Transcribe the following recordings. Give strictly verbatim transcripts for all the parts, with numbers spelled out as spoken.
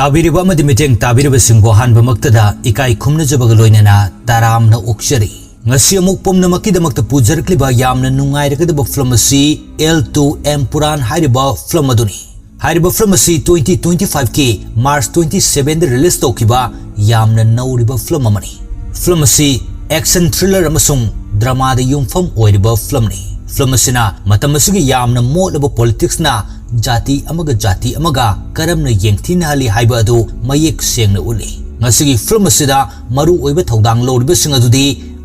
ꯇꯥꯕꯤꯔꯤꯕ ꯑꯃꯗꯤ ꯃꯤꯠꯌꯦꯡ ꯇꯥꯕꯤꯔꯤꯕꯁꯤꯡꯕꯨ ꯑꯍꯥꯟꯕꯃꯛꯇꯗ ꯏꯀꯥꯏ ꯈꯨꯝꯅꯖꯕꯒ ꯂꯣꯏꯅꯅ ꯇꯔꯥꯝꯅ ꯑꯣꯛꯆꯔꯤ꯫ ꯉꯁꯤ ꯑꯃꯨꯛ ꯄꯨꯝꯅꯃꯛꯀꯤꯗꯃꯛꯇ ꯄꯨꯖꯔꯛꯂꯤꯕ ꯌꯥꯝꯅ ꯅꯨꯡꯉꯥꯏꯔꯒꯗꯕ ꯐꯤꯂꯝ ꯑꯁꯤ ꯑꯦꯜ ꯇꯨ ꯑꯦꯝ ꯄꯨꯔꯥꯟ ꯍꯥꯏꯔꯤꯕ ꯐꯤꯂꯝ ꯑꯗꯨꯅꯤ꯫ ꯍꯥꯏꯔꯤꯕ ꯐꯤꯂꯝ ꯑꯁꯤ twenty twenty five ꯀꯤ March twenty seven ꯗ release ꯇꯧꯈꯤꯕ ꯌꯥꯝꯅ ꯅꯧꯔꯤꯕ ꯐꯤꯂꯝ ꯑꯃꯅꯤ꯫ ꯐꯤꯂꯝ ꯑꯁꯤ action thriller ꯑꯃꯁꯨꯡ drama ꯗ ꯌꯨꯝꯐꯝ ꯑꯣꯏꯔꯤꯕ ꯐꯤꯂꯝꯅꯤ꯫ ꯐꯤꯂꯝ ꯑꯁꯤꯅ ꯃꯇꯝ ꯑꯁꯤꯒꯤ ꯌꯥꯝꯅ ꯃꯣꯠꯂꯕ politics ꯅ ꯖꯥꯇꯤ ꯑꯃꯒ ꯖꯥꯇꯤ ꯑꯃꯒ ꯀꯔꯝꯅ ꯌꯦꯡꯊꯤꯅꯍꯜꯂꯤ ꯍꯥꯏꯕ ꯑꯗꯨ ꯃꯌꯦꯛ ꯁꯦꯡꯅ ꯎꯠꯂꯤ꯫ ꯉꯁꯤꯒꯤ ꯐꯤꯂꯝ ꯑꯁꯤꯗ ꯃꯔꯨ ꯑꯣꯏꯕ ꯊꯧꯗꯥꯡ ꯂꯧꯔꯤꯕꯁꯤꯡ ꯑꯗꯨꯗꯤ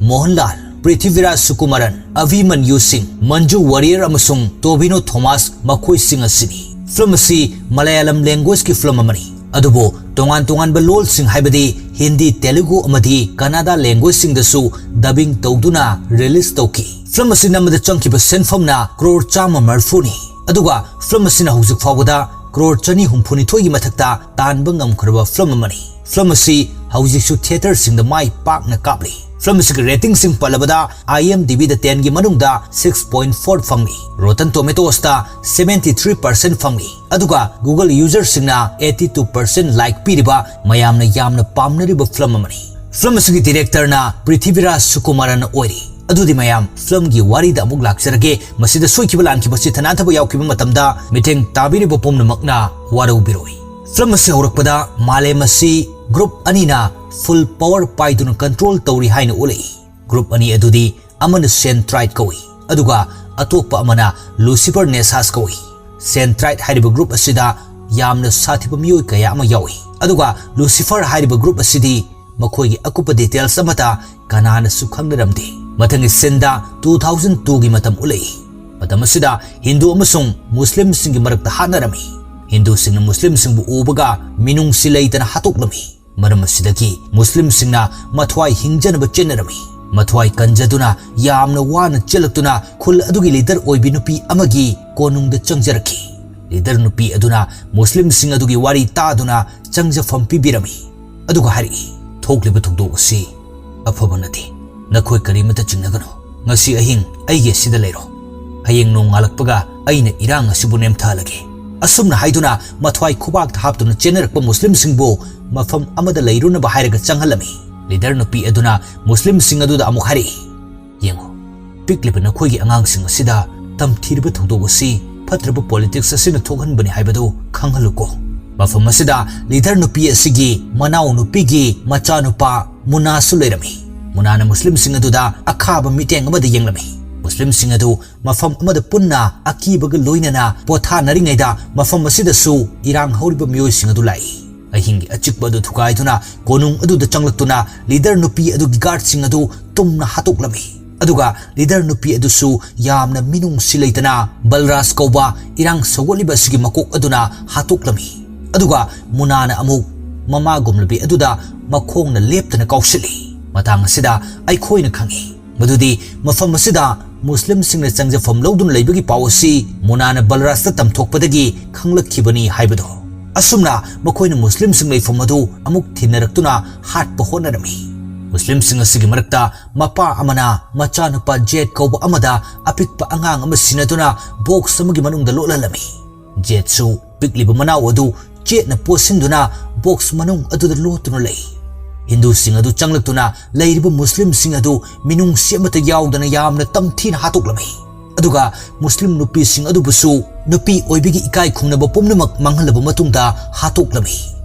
ꯃꯣꯍꯟꯂꯥꯜ, ꯄ꯭ꯔꯤꯊꯤꯕꯤꯔꯥꯖ ꯁꯨꯀꯨꯃꯥꯔꯟ, ꯑꯚꯤꯃꯟꯌꯨ ꯁꯤꯡ, ꯃꯟꯖꯨ ꯋꯥꯔꯤꯌꯔ ꯑꯃꯁꯨꯡ ꯇꯣꯕꯤꯅꯣ ꯊꯣꯃꯥꯁ ꯃꯈꯣꯏꯁꯤꯡ ꯑꯁꯤꯅꯤ꯫ ꯐꯤꯂꯝ ꯑꯁꯤ ꯃꯂꯌꯥꯂꯝ language ꯀꯤ ꯐꯤꯂꯝ ꯑꯃꯅꯤ, ꯑꯗꯨꯕꯨ ꯇꯣꯉꯥꯟ ꯇꯣꯉꯥꯟꯕ ꯂꯣꯜꯁꯤꯡ ꯍꯥꯏꯕꯗꯤ ꯍꯤꯟꯗꯤ, ꯇꯦꯂꯨꯒꯨ ꯑꯃꯗꯤ ꯀꯟꯅꯗꯥ language ꯁꯤꯡꯗꯁꯨ dubbing ꯇꯧꯗꯨꯅ release ꯇꯧꯈꯤ꯫ ꯐꯤꯂꯝ ꯑꯁꯤ ꯅꯝꯕꯗ ꯆꯪꯈꯤꯕ ꯁꯦꯟꯐꯝꯅ ꯀ꯭ꯔꯣꯔ ꯆꯥꯝꯃ ꯃꯔꯤꯐꯨꯅꯤ, ꯑꯗꯨꯒ ꯐꯤꯂꯝ ꯑꯁꯤꯅ ꯍꯧꯖꯤꯛ ꯐꯥꯎꯕꯗ ꯀ꯭ꯔꯣꯔ ꯆꯅꯤ ꯍꯨꯝꯐꯨ ꯅꯤꯊꯣꯏꯒꯤ ꯃꯊꯛꯇ ꯇꯥꯟꯕ ꯉꯝꯈ꯭ꯔꯕ ꯐꯤꯂꯝ ꯑꯃꯅꯤ꯫ ꯐꯤꯂꯝ ꯑꯁꯤ ꯍꯧꯖꯤꯛꯁꯨ theatre ꯁꯤꯡꯗ ꯃꯥꯏ ꯄꯥꯛꯅ ꯀꯥꯞꯂꯤ꯫ ꯐꯤꯂꯝ ꯑꯁꯤꯒꯤ rating ꯁꯤꯡ ꯄꯜꯂꯕꯗ, IMDb ꯗ ten ꯒꯤ ꯃꯅꯨꯡꯗ six point four ꯐꯪꯂꯤ, Rotten Tomatoes ꯇ seventy three percent ꯐꯪꯂꯤ, ꯑꯗꯨꯒ Google user ꯁꯤꯡꯅ eighty two percent like ꯄꯤꯔꯤꯕ ꯃꯌꯥꯝꯅ ꯌꯥꯝꯅ ꯄꯥꯝꯅꯔꯤꯕ ꯐꯤꯂꯝ ꯑꯃꯅꯤ꯫ ꯐꯤꯂꯝ ꯑꯁꯤꯒꯤ director ꯅ ꯄ꯭ꯔꯤꯊꯤꯕꯤꯔꯥꯖ ꯁꯨꯀꯨꯃꯥꯔꯟ ꯑꯣꯏꯔꯤ꯫ ꯑꯗꯨꯗꯤ ꯃꯌꯥꯝ, ꯐꯤꯂꯝꯒꯤ ꯋꯥꯔꯤꯗ ꯑꯃꯨꯛ ꯂꯥꯛꯆꯔꯒꯦ꯫ ꯃꯁꯤꯗ ꯁꯣꯏꯈꯤꯕ ꯂꯥꯟꯈꯤꯕ ꯆꯤꯊꯅꯥꯊꯕ ꯌꯥꯎꯈꯤꯕ ꯃꯇꯝꯗ ꯃꯤꯠꯌꯦꯡ ꯇꯥꯕꯤꯔꯤꯕ ꯄꯨꯝꯅꯃꯛꯅ ꯋꯥꯔꯧꯕꯤꯔꯣꯏ꯫ ꯐꯤꯂꯝ ꯑꯁꯤ ꯍꯧꯔꯛꯄꯗ ꯃꯥꯂꯦꯝ ꯑꯁꯤ group ꯑꯅꯤꯅ full power ꯄꯥꯏꯗꯨꯅ control ꯇꯧꯔꯤ ꯍꯥꯏꯅ ꯎꯠꯂꯛꯏ꯫ Group ꯑꯅꯤ ꯑꯗꯨꯗꯤ ꯑꯃꯅ Centrite ꯀꯧꯏ, ꯑꯗꯨꯒ ꯑꯇꯣꯞꯄ ꯑꯃꯅ Lucifer Nessus ꯀꯧꯏ꯫ Centrite ꯍꯥꯏꯔꯤꯕ group ꯑꯁꯤꯗ ꯌꯥꯝꯅ ꯁꯥꯊꯤꯕ ꯃꯤꯑꯣꯏ ꯀꯌꯥ ꯑꯃ ꯌꯥꯎꯏ, ꯑꯗꯨꯒ Lucifer ꯍꯥꯏꯔꯤꯕ group ꯑꯁꯤꯗꯤ ꯃꯈꯣꯏꯒꯤ ꯑꯀꯨꯞꯄ details ꯑꯃꯠꯇ ꯀꯅꯥꯅꯁꯨ ꯈꯪꯅꯔꯝꯗꯦ꯫ ꯃꯊꯪꯒꯤ scene ꯗ two thousand two ꯒꯤ ꯃꯇꯝ ꯎꯠꯂꯛꯏ꯫ ꯃꯇꯝ ꯑꯁꯤꯗ ꯍꯤꯟꯗꯨ ꯑꯃꯁꯨꯡ ꯃꯨꯁꯂꯤꯝꯁꯤꯡꯒꯤ ꯃꯔꯛꯇ ꯍꯥꯠꯅꯔꯝꯃꯤ꯫ ꯍꯤꯟꯗꯨꯁꯤꯡꯅ ꯃꯨꯁꯂꯤꯝꯁꯤꯡꯕꯨ ꯎꯕꯒ ꯃꯤꯅꯨꯡꯁꯤ ꯂꯩꯇꯅ ꯍꯥꯠꯇꯣꯛꯂꯝꯃꯤ꯫ ꯃꯔꯝ ꯑꯁꯤꯗꯒꯤ ꯃꯨꯁꯂꯤꯝꯁꯤꯡꯅ ꯃꯊ꯭ꯋꯥꯏ ꯍꯤꯡꯖꯅꯕ ꯆꯦꯟꯅꯔꯝꯃꯤ꯫ ꯃꯊ꯭ꯋꯥꯏ ꯀꯟꯖꯗꯨꯅ ꯌꯥꯝꯅ ꯋꯥꯅ ꯆꯦꯜꯂꯛꯇꯨꯅ ꯈꯨꯜ ꯑꯗꯨꯒꯤ leader ꯑꯣꯏꯕꯤ ꯅꯨꯄꯤ ꯑꯃꯒꯤ ꯀꯣꯅꯨꯡꯗ ꯆꯪꯖꯔꯛꯈꯤ꯫ Leader ꯅꯨꯄꯤ ꯑꯗꯨꯅ ꯃꯨꯁꯂꯤꯝꯁꯤꯡ ꯑꯗꯨꯒꯤ ꯋꯥꯔꯤ ꯇꯥꯗꯨꯅ ꯆꯪꯖꯐꯝ ꯄꯤꯕꯤꯔꯝꯃꯤ, ꯑꯗꯨꯒ ꯍꯥꯏꯔꯛꯏ, "ꯊꯣꯛꯂꯤꯕ ꯊꯧꯗꯣꯛ ꯑꯁꯤ ꯑꯐꯕ ꯅꯠꯇꯦ꯫ ꯅꯈꯣꯏ ꯀꯔꯤꯃꯠꯇ ꯆꯤꯡꯅꯒꯅꯨ꯫ ꯉꯁꯤ ꯑꯍꯤꯡ ꯑꯩꯒꯤ ꯑꯁꯤꯗ ꯂꯩꯔꯣ꯫ ꯍꯌꯦꯡ ꯅꯣꯡꯉꯥꯜꯂꯛꯄꯒ ꯑꯩꯅ ꯏꯔꯥꯡ ꯑꯁꯤꯕꯨ ꯅꯦꯝꯊꯍꯜꯂꯒꯦ꯫ ꯑꯁꯨꯝꯅ ꯍꯥꯏꯗꯨꯅ ꯃꯊ꯭ꯋꯥꯏ ꯈꯨꯕꯥꯛꯇ ꯍꯥꯞꯇꯨꯅ ꯆꯦꯟꯅꯔꯛꯄ ꯃꯨꯁꯂꯤꯝꯁꯤꯡꯕꯨ ꯃꯐꯝ ꯑꯃꯗ ꯂꯩꯔꯨꯅꯕ ꯍꯥꯏꯔꯒ ꯆꯪꯍꯜꯂꯝꯃꯤ꯫ ꯂꯤꯗꯔ ꯅꯨꯄꯤ ꯑꯗꯨꯅ ꯃꯨꯁꯂꯤꯝꯁꯤꯡ ꯑꯗꯨꯗ ꯑꯃꯨꯛ ꯍꯥꯏꯔꯛꯏ, "ꯌꯦꯡꯉꯨ, ꯄꯤꯛꯂꯤꯕ ꯅꯈꯣꯏꯒꯤ ꯑꯉꯥꯡꯁꯤꯡ ꯑꯁꯤꯗ ꯇꯝꯊꯤꯔꯕ ꯊꯧꯗꯣꯛ ꯑꯁꯤ ꯐꯠꯇ꯭ꯔꯕ ꯄꯣꯂꯤꯇꯤꯛꯁ ꯑꯁꯤꯅ ꯊꯣꯛꯍꯟꯕꯅꯤ ꯍꯥꯏꯕꯗꯨ ꯈꯪꯍꯜꯂꯨꯀꯣ꯫" ꯃꯐꯝ ꯑꯁꯤꯗ ꯂꯤꯗꯔ ꯅꯨꯄꯤ ꯑꯁꯤꯒꯤ ꯃꯅꯥꯎ ꯅꯨꯄꯤꯒꯤ ꯃꯆꯥꯅꯨꯄꯥ ꯃꯨꯅꯥꯁꯨ ꯂꯩꯔꯝꯃꯤ꯫ ꯃꯨꯅꯥꯅ ꯃꯨꯁꯂꯤꯝꯁꯤꯡ ꯑꯗꯨꯗ ꯑꯈꯥꯕ ꯃꯤꯠꯌꯦꯡ ꯑꯃꯗ ꯌꯦꯡꯂꯝꯃꯤ꯫ ꯃꯨꯁꯂꯤꯝꯁꯤꯡ ꯑꯗꯨ ꯃꯐꯝ ꯑꯃꯗ ꯄꯨꯟꯅ ꯑꯀꯤꯕꯒ ꯂꯣꯏꯅꯅ ꯄꯣꯊꯥꯅꯔꯤꯉꯩꯗ ꯃꯐꯝ ꯑꯁꯤꯗꯁꯨ ꯏꯔꯥꯡ ꯍꯧꯔꯤꯕ ꯃꯤꯑꯣꯏꯁꯤꯡ ꯑꯗꯨ ꯂꯥꯛꯏ꯫ ꯑꯍꯤꯡꯒꯤ ꯑꯆꯤꯛꯄ ꯑꯗꯨ ꯊꯨꯒꯥꯏꯗꯨꯅ ꯀꯣꯅꯨꯡ ꯑꯗꯨꯗ ꯆꯪꯂꯛꯇꯨꯅ ꯂꯤꯗꯔ ꯅꯨꯄꯤ ꯑꯗꯨꯒꯤ ꯒꯥꯔꯗꯁꯤꯡ ꯑꯗꯨ ꯇꯨꯝꯅ ꯍꯥꯠꯇꯣꯛꯂꯝꯃꯤ꯫ ꯑꯗꯨꯒ ꯂꯤꯗꯔ ꯅꯨꯄꯤ ꯑꯗꯨꯁꯨ ꯌꯥꯝꯅ ꯃꯤꯅꯨꯡꯁꯤ ꯂꯩꯇꯅ ꯕꯜꯔꯥꯖ ꯀꯧꯕ ꯏꯔꯥꯡ ꯁꯧꯒꯠꯂꯤꯕ ꯑꯁꯤꯒꯤ ꯃꯀꯣꯛ ꯑꯗꯨꯅ ꯍꯥꯠꯇꯣꯛꯂꯝꯃꯤ꯫ ꯑꯗꯨꯒ ꯃꯨꯅꯥꯅ ꯑꯃꯨꯛ ꯃꯃꯥꯒꯨꯝꯂꯕꯤ ꯑꯗꯨꯗ ꯃꯈꯣꯡꯅ ꯂꯦꯞꯇꯅ ꯀꯥꯎꯁꯤꯜꯂꯤ꯫ ꯃꯇꯥꯡ ꯑꯁꯤꯗ ꯑꯩꯈꯣꯏꯅ ꯈꯪꯏ ꯃꯗꯨꯗꯤ ꯃꯐꯝ ꯑꯁꯤꯗ ꯃꯨꯁꯂꯤꯝꯁꯤꯡꯅ ꯆꯪꯖꯐꯝ ꯂꯧꯗꯨꯅ ꯂꯩꯕꯒꯤ ꯄꯥꯎ ꯑꯁꯤ ꯃꯨꯅꯥꯅ ꯕꯜꯔꯥꯖꯇ ꯇꯝꯊꯣꯛꯄꯗꯒꯤ ꯈꯪꯂꯛꯈꯤꯕꯅꯤ ꯍꯥꯏꯕꯗꯨ꯫ ꯑꯁꯨꯝꯅ ꯃꯈꯣꯏꯅ ꯃꯨꯁꯂꯤꯝꯁꯤꯡ ꯂꯩꯐꯝ ꯑꯗꯨ ꯑꯃꯨꯛ ꯊꯤꯟꯅꯔꯛꯇꯨꯅ ꯍꯥꯠꯄ ꯍꯣꯠꯅꯔꯝꯃꯤ꯫ ꯃꯨꯁꯂꯤꯝꯁꯤꯡ ꯑꯁꯤꯒꯤ ꯃꯔꯛꯇ ꯃꯄꯥ ꯑꯃꯅ ꯃꯆꯥꯅꯨꯄꯥ ꯖꯦꯠ ꯀꯧꯕ ꯑꯃꯗ ꯑꯄꯤꯛꯄ ꯑꯉꯥꯡ ꯑꯃ ꯁꯤꯟꯅꯗꯨꯅ ꯕꯣꯛꯁ ꯑꯃꯒꯤ ꯃꯅꯨꯡꯗ ꯂꯣꯠꯍꯜꯂꯝꯃꯤ꯫ ꯖꯦꯠꯁꯨ ꯄꯤꯛꯂꯤꯕ ꯃꯅꯥꯎ ꯑꯗꯨ ꯆꯦꯠꯅ ꯄꯣꯠꯁꯤꯟꯗꯨꯅ ꯕꯣꯛꯁ ꯃꯅꯨꯡ ꯑꯗꯨꯗ ꯂꯣꯠꯇꯨꯅ ꯂꯩ꯫ ꯍꯤꯟꯗꯨꯁꯤꯡ ꯑꯗꯨ ꯆꯪꯂꯛꯇꯨꯅ ꯂꯩꯔꯤꯕ ꯃꯨꯁꯂꯤꯝꯁꯤꯡ ꯑꯗꯨ ꯃꯤꯅꯨꯡꯁꯤ ꯑꯃꯠꯇ ꯌꯥꯎꯗꯅ ꯌꯥꯝꯅ ꯇꯝꯊꯤꯅ ꯍꯥꯠꯇꯣꯛꯂꯝꯃꯤ꯫ ꯑꯗꯨꯒ ꯃꯨꯁꯂꯤꯝ ꯅꯨꯄꯤꯁꯤꯡ ꯑꯗꯨꯕꯨꯁꯨ ꯅꯨꯄꯤ ꯑꯣꯏꯕꯒꯤ ꯏꯀꯥꯏ ꯈꯨꯝꯅꯕ ꯄꯨꯝꯅꯃꯛ ꯃꯥꯡꯍꯜꯂꯕ ꯃꯇꯨꯡꯗ ꯍꯥꯠꯇꯣꯛꯂꯝꯃꯤ꯫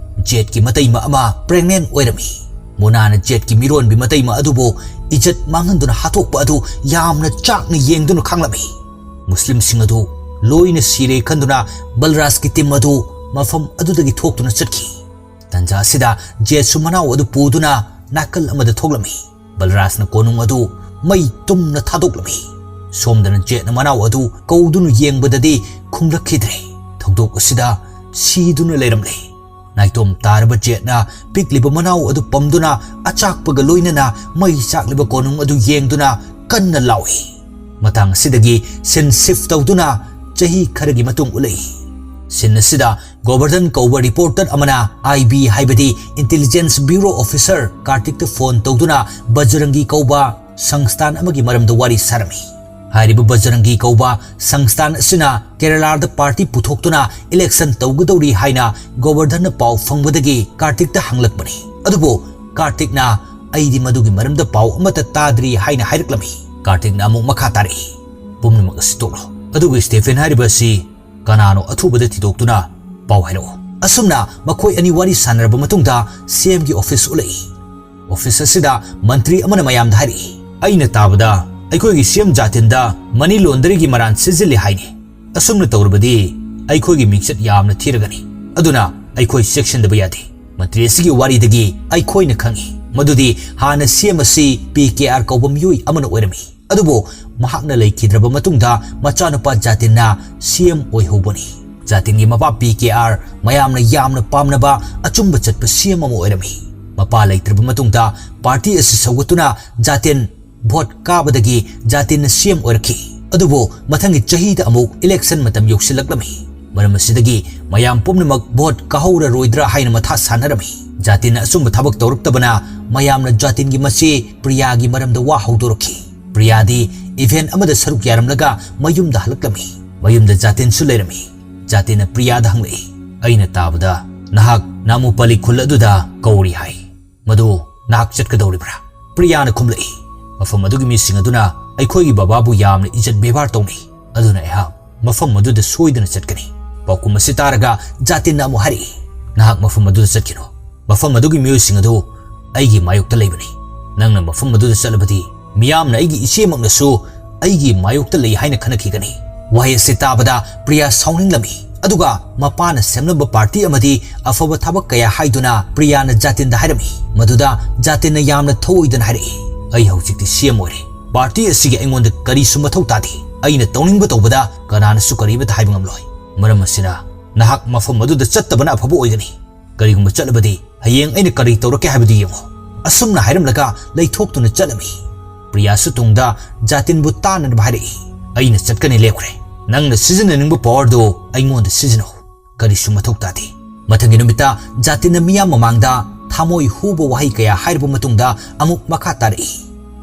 ꯖꯦꯠꯀꯤ ꯃꯇꯩꯃ ꯑꯃ ꯄ꯭ꯔꯦꯒꯅꯦꯟ ꯑꯣꯏꯔꯝꯃꯤ꯫ ꯃꯣꯅꯥꯅ ꯖꯦꯠꯀꯤ ꯃꯤꯔꯣꯟꯕꯤ ꯃꯇꯩꯃ ꯑꯗꯨꯕꯨ ꯏꯖꯠ ꯃꯥꯡꯍꯟꯗꯨꯅ ꯍꯥꯠꯇꯣꯛꯄ ꯑꯗꯨ ꯌꯥꯝꯅ ꯆꯥꯛꯅ ꯌꯦꯡꯗꯨꯅ ꯈꯥꯡꯂꯝꯃꯤ꯫ ꯃꯨꯁꯂꯤꯝꯁꯤꯡ ꯑꯗꯨ ꯂꯣꯏꯅ ꯁꯤꯔꯦ ꯈꯟꯗꯨꯅ ꯕꯜꯔꯥꯖꯀꯤ ꯇꯤꯝ ꯑꯗꯨ ꯃꯐꯝ ꯑꯗꯨꯗꯒꯤ ꯊꯣꯛꯇꯨꯅ ꯆꯠꯈꯤ꯫ ꯇꯟꯖꯥ ꯑꯁꯤꯗ ꯖꯦꯠꯁꯨ ꯃꯅꯥꯎ ꯑꯗꯨ ꯄꯨꯗꯨꯅ ꯅꯥꯀꯜ ꯑꯃꯗ ꯊꯣꯛꯂꯝꯃꯤ꯫ ꯕꯜꯔꯥꯖꯅ ꯀꯣꯅꯨꯡ ꯑꯗꯨ ꯃꯩ ꯇꯨꯝꯅ ꯊꯥꯗꯣꯛꯂꯝꯃꯤ꯫ ꯁꯣꯝꯗꯅ ꯖꯦꯠꯅ ꯃꯅꯥꯎ ꯑꯗꯨ ꯀꯧꯗꯨꯅ ꯌꯦꯡꯕꯗꯗꯤ ꯈꯨꯝꯂꯛꯈꯤꯗ꯭ꯔꯦ꯫ ꯊꯧꯗꯣꯛ ꯑꯁꯤꯗ ꯁꯤꯗꯨꯅ ꯂꯩꯔꯝꯂꯦ꯫ ꯅꯥꯏꯇꯣꯝ ꯇꯥꯔꯕ ꯖꯦꯠꯅ ꯄꯤꯛꯂꯤꯕ ꯃꯅꯥꯎ ꯑꯗꯨ ꯄꯝꯗꯨꯅ ꯑꯆꯥꯛꯄꯒ ꯂꯣꯏꯅꯅ ꯃꯩ ꯆꯥꯛꯂꯤꯕ ꯀꯣꯅꯨꯡ ꯑꯗꯨ ꯌꯦꯡꯗꯨꯅ ꯀꯟꯅ ꯂꯥꯎꯏ꯫ ꯃꯇꯥꯡ ꯑꯁꯤꯗꯒꯤ ꯁꯤꯟ ꯁꯤꯐ ꯇꯧꯗꯨꯅ ꯆꯍꯤ ꯈꯔꯒꯤ ꯃꯇꯨꯡ ꯎꯠꯂꯛꯏ꯫ ꯁꯤꯟ ꯑꯁꯤꯗ ꯒꯣꯕꯔꯙꯟ ꯀꯧꯕ ꯔꯤꯄꯣꯔꯇꯔ ꯑꯃꯅ ꯑꯥꯏ ꯕꯤ ꯍꯥꯏꯕꯗꯤ ꯏꯟꯇꯦꯂꯤꯖꯦꯟꯁ ꯕ꯭ꯌꯨꯔꯣ ꯑꯣꯐꯤꯁꯔ ꯀꯥꯔꯇꯤꯛꯇ ꯐꯣꯟ ꯇꯧꯗꯨꯅ ꯕꯖꯔꯪꯒꯤ ꯀꯧꯕ ꯁꯪꯁꯊꯥꯟ ꯑꯃꯒꯤ ꯃꯔꯝꯗ ꯋꯥꯔꯤ ꯁꯥꯔꯝꯃꯤ꯫ ꯍꯥꯏꯔꯤꯕ ꯕꯖꯔꯪꯒꯤ ꯀꯧꯕ ꯁꯪꯁꯊꯥꯟ ꯑꯁꯤꯅ ꯀꯦꯔꯂꯥꯗ ꯄꯥꯔꯇꯤ ꯄꯨꯊꯣꯛꯇꯨꯅ ꯏꯂꯦꯛꯁꯟ ꯇꯧꯒꯗꯧꯔꯤ ꯍꯥꯏꯅ ꯒꯣꯕꯔꯙꯟꯅ ꯄꯥꯎ ꯐꯪꯕꯗꯒꯤ ꯀꯥꯔꯇꯤꯛꯇ ꯍꯪꯂꯛꯄꯅꯤ꯫ ꯑꯗꯨꯕꯨ ꯀꯥꯔꯇꯤꯛꯅ "ꯑꯩꯗꯤ ꯃꯗꯨꯒꯤ ꯃꯔꯝꯗ ꯄꯥꯎ ꯑꯃꯠꯇ ꯇꯥꯗ꯭ꯔꯤ" ꯍꯥꯏꯅ ꯍꯥꯏꯔꯛꯂꯝꯃꯤ꯫ ꯀꯥꯔꯇꯤꯛꯅ ꯑꯃꯨꯛ ꯃꯈꯥ ꯇꯥꯔꯛꯏ, "ꯄꯨꯝꯅꯃꯛ ꯑꯁꯤ ꯇꯣꯛꯂꯣ, ꯑꯗꯨꯕꯨ ꯁ꯭ꯇꯦꯐꯦꯟ ꯍꯥꯏꯔꯤꯕ ꯑꯁꯤ ꯀꯅꯥꯅꯣ ꯑꯊꯨꯕꯗ ꯊꯤꯗꯣꯛꯇꯨꯅ ꯄꯥꯎ ꯍꯥꯏꯔꯛꯑꯣ"꯫ ꯑꯁꯨꯝꯅ ꯃꯈꯣꯏ ꯑꯅꯤ ꯋꯥꯔꯤ ꯁꯥꯟꯅꯔꯕ ꯃꯇꯨꯡꯗ ꯁꯤ ꯑꯦꯝꯒꯤ ꯑꯣꯐꯤꯁ ꯎꯠꯂꯛꯏ꯫ ꯑꯣꯐꯤꯁ ꯑꯁꯤꯗ ꯃꯟꯇ꯭ꯔꯤ ꯑꯃꯅ ꯃꯌꯥꯝꯗ ꯍꯥꯏꯔꯛꯏ, "ꯑꯩꯅ ꯇꯥꯕꯗ ꯑꯩꯈꯣꯏꯒꯤ ꯁꯤ ꯑꯦꯝ ꯖꯥꯇꯤꯟꯗ ꯃꯅꯤ ꯂꯣꯟꯗꯔꯤꯒꯤ ꯃꯔꯥꯟ ꯁꯤꯖꯤꯜꯂꯤ ꯍꯥꯏꯅꯤ꯫ ꯑꯁꯨꯝꯅ ꯇꯧꯔꯕꯗꯤ ꯑꯩꯈꯣꯏꯒꯤ ꯃꯤꯡꯆꯠ ꯌꯥꯝꯅ ꯊꯤꯔꯒꯅꯤ꯫ ꯑꯗꯨꯅ ꯑꯩꯈꯣꯏ ꯆꯦꯛꯁꯤꯟꯗꯕ ꯌꯥꯗꯦ"꯫ ꯃꯟꯇ꯭ꯔꯤ ꯑꯁꯤꯒꯤ ꯋꯥꯔꯤꯗꯒꯤ ꯑꯩꯈꯣꯏꯅ ꯈꯪꯏ ꯃꯗꯨꯗꯤ ꯍꯥꯟꯅ ꯁꯤ ꯑꯦꯝ ꯑꯁꯤ ꯄꯤ ꯀꯦ ꯑꯥꯔ ꯀꯧꯕ ꯃꯤꯑꯣꯏ ꯑꯃꯅ ꯑꯣꯏꯔꯝꯃꯤ꯫ ꯑꯗꯨꯕꯨ ꯃꯍꯥꯛꯅ ꯂꯩꯈꯤꯗ꯭ꯔꯕ ꯃꯇꯨꯡꯗ ꯃꯆꯥꯅꯨꯄꯥ ꯖꯥꯇꯤꯟꯅ ꯁꯤ ꯑꯦꯝ ꯑꯣꯏꯍꯧꯕꯅꯤ꯫ ꯖꯥꯇꯤꯟꯒꯤ ꯃꯄꯥ ꯄꯤ ꯀꯦ ꯑꯥꯔ ꯃꯌꯥꯝꯅ ꯌꯥꯝꯅ ꯄꯥꯝꯅꯕ ꯑꯆꯨꯝꯕ ꯆꯠꯄ ꯁꯤ ꯑꯦꯝ ꯑꯃ ꯑꯣꯏꯔꯝꯃꯤ꯫ ꯃꯄꯥ ꯂꯩꯇ꯭ꯔꯕ ꯃꯇꯨꯡꯗ ꯄꯥꯔꯇꯤ ꯑꯁꯤ ꯁꯧꯒꯠꯇꯨꯅ ꯖꯥꯇꯤꯟ ꯚꯣꯠ ꯀꯥꯕꯗꯒꯤ ꯖꯥꯇꯤꯟꯅ ꯁꯤ ꯑꯦꯝ ꯑꯣꯏꯔꯛꯈꯤ꯫ ꯑꯗꯨꯕꯨ ꯃꯊꯪꯒꯤ ꯆꯍꯤꯗ ꯑꯃꯨꯛ ꯏꯂꯦꯛꯁꯟ ꯃꯇꯝ ꯌꯧꯁꯤꯜꯂꯛꯂꯝꯃꯤ꯫ ꯃꯔꯝ ꯑꯁꯤꯗꯒꯤ ꯃꯌꯥꯝ ꯄꯨꯝꯅꯃꯛ ꯚꯣꯠ ꯀꯥꯍꯧꯔꯔꯣꯏꯗ꯭ꯔꯥ ꯍꯥꯏꯅ ꯃꯊꯥ ꯁꯥꯟꯅꯔꯝꯃꯤ꯫ ꯖꯥꯇꯤꯟꯅ ꯑꯆꯨꯝꯕ ꯊꯕꯛ ꯇꯧꯔꯛꯇꯕꯅ ꯃꯌꯥꯝꯅ ꯖꯥꯇꯤꯟꯒꯤ ꯃꯆꯦ ꯄ꯭ꯔꯤꯌꯥꯒꯤ ꯃꯔꯝꯗ ꯋꯥ ꯍꯧꯗꯣꯔꯛꯈꯤ꯫ ꯄ꯭ꯔꯤꯌꯥꯗꯤ ꯏꯚꯦꯟꯠ ꯑꯃꯗ ꯁꯔꯨꯛ ꯌꯥꯔꯝꯂꯒ ꯃꯌꯨꯝꯗ ꯍꯜꯂꯛꯂꯝꯃꯤ꯫ ꯃꯌꯨꯝꯗ ꯖꯥꯇꯤꯟꯁꯨ ꯂꯩꯔꯝꯃꯤ꯫ ꯖꯥꯇꯤꯟꯅ ꯄ꯭ꯔꯤꯌꯥꯗ ꯍꯪꯂꯛꯏ, "ꯑꯩꯅ ꯇꯥꯕꯗ ꯅꯍꯥꯛ ꯅꯥꯃꯨꯄꯥꯂꯤ ꯈꯨꯜ ꯑꯗꯨꯗ ꯀꯧꯔꯤ ꯍꯥꯏ꯫ ꯃꯗꯨ ꯅꯍꯥꯛ ꯆꯠꯀꯗꯧꯔꯤꯕ꯭ꯔꯥ?" ꯄ꯭ꯔꯤꯌꯥꯅ ꯈꯨꯝꯂꯛꯏ, "ꯃꯐꯝ ꯑꯗꯨꯒꯤ ꯃꯤꯁꯤꯡ ꯑꯗꯨꯅ ꯑꯩꯈꯣꯏꯒꯤ ꯕꯕꯥꯕꯨ ꯌꯥꯝꯅ ꯏꯖꯠ ꯕꯦꯕꯥꯔ ꯇꯧꯅꯩ, ꯑꯗꯨꯅ ꯑꯩꯍꯥꯛ ꯃꯐꯝ ꯑꯗꯨꯗ ꯁꯣꯏꯗꯅ ꯆꯠꯀꯅꯤ"꯫ ꯄꯥꯎꯈꯨꯝ ꯑꯁꯤ ꯇꯥꯔꯒ ꯖꯥꯇꯤꯟꯅ ꯑꯃꯨꯛ ꯍꯥꯏꯔꯛꯏ, "ꯅꯍꯥꯛ ꯃꯐꯝ ꯑꯗꯨꯗ ꯆꯠꯈꯤꯅꯨ꯫ ꯃꯐꯝ ꯑꯗꯨꯒꯤ ꯃꯤꯑꯣꯏꯁꯤꯡ ꯑꯗꯨ ꯑꯩꯒꯤ ꯃꯥꯌꯣꯛꯇ ꯂꯩꯕꯅꯤ꯫ ꯅꯪꯅ ꯃꯐꯝ ꯑꯗꯨꯗ ꯆꯠꯂꯕꯗꯤ ꯃꯤꯌꯥꯝꯅ ꯑꯩꯒꯤ ꯏꯆꯦꯃꯛꯅꯁꯨ ꯑꯩꯒꯤ ꯃꯥꯌꯣꯛꯇ ꯂꯩ ꯍꯥꯏꯅ ꯈꯟꯅꯈꯤꯒꯅꯤ"꯫ ꯋꯥꯍꯩ ꯑꯁꯤ ꯇꯥꯕꯗ ꯄ꯭ꯔꯤꯌꯥ ꯁꯥꯎꯅꯤꯡꯂꯝꯃꯤ꯫ ꯑꯗꯨꯒ ꯃꯄꯥꯅ ꯁꯦꯝꯂꯝꯕ ꯄꯥꯔꯇꯤ ꯑꯃꯗꯤ ꯑꯐꯕ ꯊꯕꯛ ꯀꯌꯥ ꯍꯥꯏꯗꯨꯅ ꯄ꯭ꯔꯤꯌꯥꯅ ꯖꯥꯇꯤꯟꯗ ꯍꯥꯏꯔꯝꯃꯤ꯫ ꯃꯗꯨꯗ ꯖꯥꯇꯤꯟꯅ ꯌꯥꯝꯅ ꯊꯧꯑꯣꯏꯗꯅ ꯍꯥꯏꯔꯛꯏ, "ꯑꯩ ꯍꯧꯖꯤꯛꯇꯤ ꯁꯤ ꯑꯦꯝ ꯑꯣꯏꯔꯦ꯫ ꯄꯥꯔꯇꯤ ꯑꯁꯤꯒꯤ ꯑꯩꯉꯣꯟꯗ ꯀꯔꯤꯁꯨ ꯃꯊꯧ ꯇꯥꯗꯦ꯫ ꯑꯩꯅ ꯇꯧꯅꯤꯡꯕ ꯇꯧꯕꯗ ꯀꯅꯥꯅꯁꯨ ꯀꯔꯤꯃꯠꯇ ꯍꯥꯏꯕ ꯉꯝꯂꯣꯏ꯫ ꯃꯔꯝ ꯑꯁꯤꯅ ꯅꯍꯥꯛ ꯃꯐꯝ ꯑꯗꯨꯗ ꯆꯠꯇꯕꯅ ꯑꯐꯕ ꯑꯣꯏꯒꯅꯤ꯫ ꯀꯔꯤꯒꯨꯝꯕ ꯆꯠꯂꯕꯗꯤ ꯍꯌꯦꯡ ꯑꯩꯅ ꯀꯔꯤ ꯇꯧꯔꯛꯀꯦ ꯍꯥꯏꯕꯗꯨ ꯌꯦꯡꯉꯨ"꯫ ꯑꯁꯨꯝꯅ ꯍꯥꯏꯔꯝꯂꯒ ꯂꯩꯊꯣꯛꯇꯨꯅ ꯆꯠꯂꯝꯃꯤ꯫ ꯄ꯭ꯔꯤꯌꯥꯁꯨ ꯇꯨꯡꯗ ꯖꯥꯇꯤꯟꯕꯨ ꯇꯥꯅꯅꯕ ꯍꯥꯏꯔꯛꯏ, "ꯑꯩꯅ ꯆꯠꯀꯅꯤ ꯂꯦꯞꯈ꯭ꯔꯦ꯫ ꯅꯪꯅ ꯁꯤꯖꯤꯟꯅꯅꯤꯡꯕ ꯄꯋꯥꯔꯗꯨ ꯑꯩꯉꯣꯟꯗ ꯁꯤꯖꯤꯟꯅꯧ꯫ ꯀꯔꯤꯁꯨ ꯃꯊꯧ ꯇꯥꯗꯦ"꯫ ꯃꯊꯪꯒꯤ ꯅꯨꯃꯤꯠꯇ ꯖꯥꯇꯤꯟꯅ ꯃꯤꯌꯥꯝ ꯃꯃꯥꯡꯗ ꯊꯃꯣꯏ ꯍꯨꯕ ꯋꯥꯍꯩ ꯀꯌꯥ ꯍꯥꯏꯔꯕ ꯃꯇꯨꯡꯗ ꯑꯃꯨꯛ ꯃꯈꯥ ꯇꯥꯔꯛꯏ,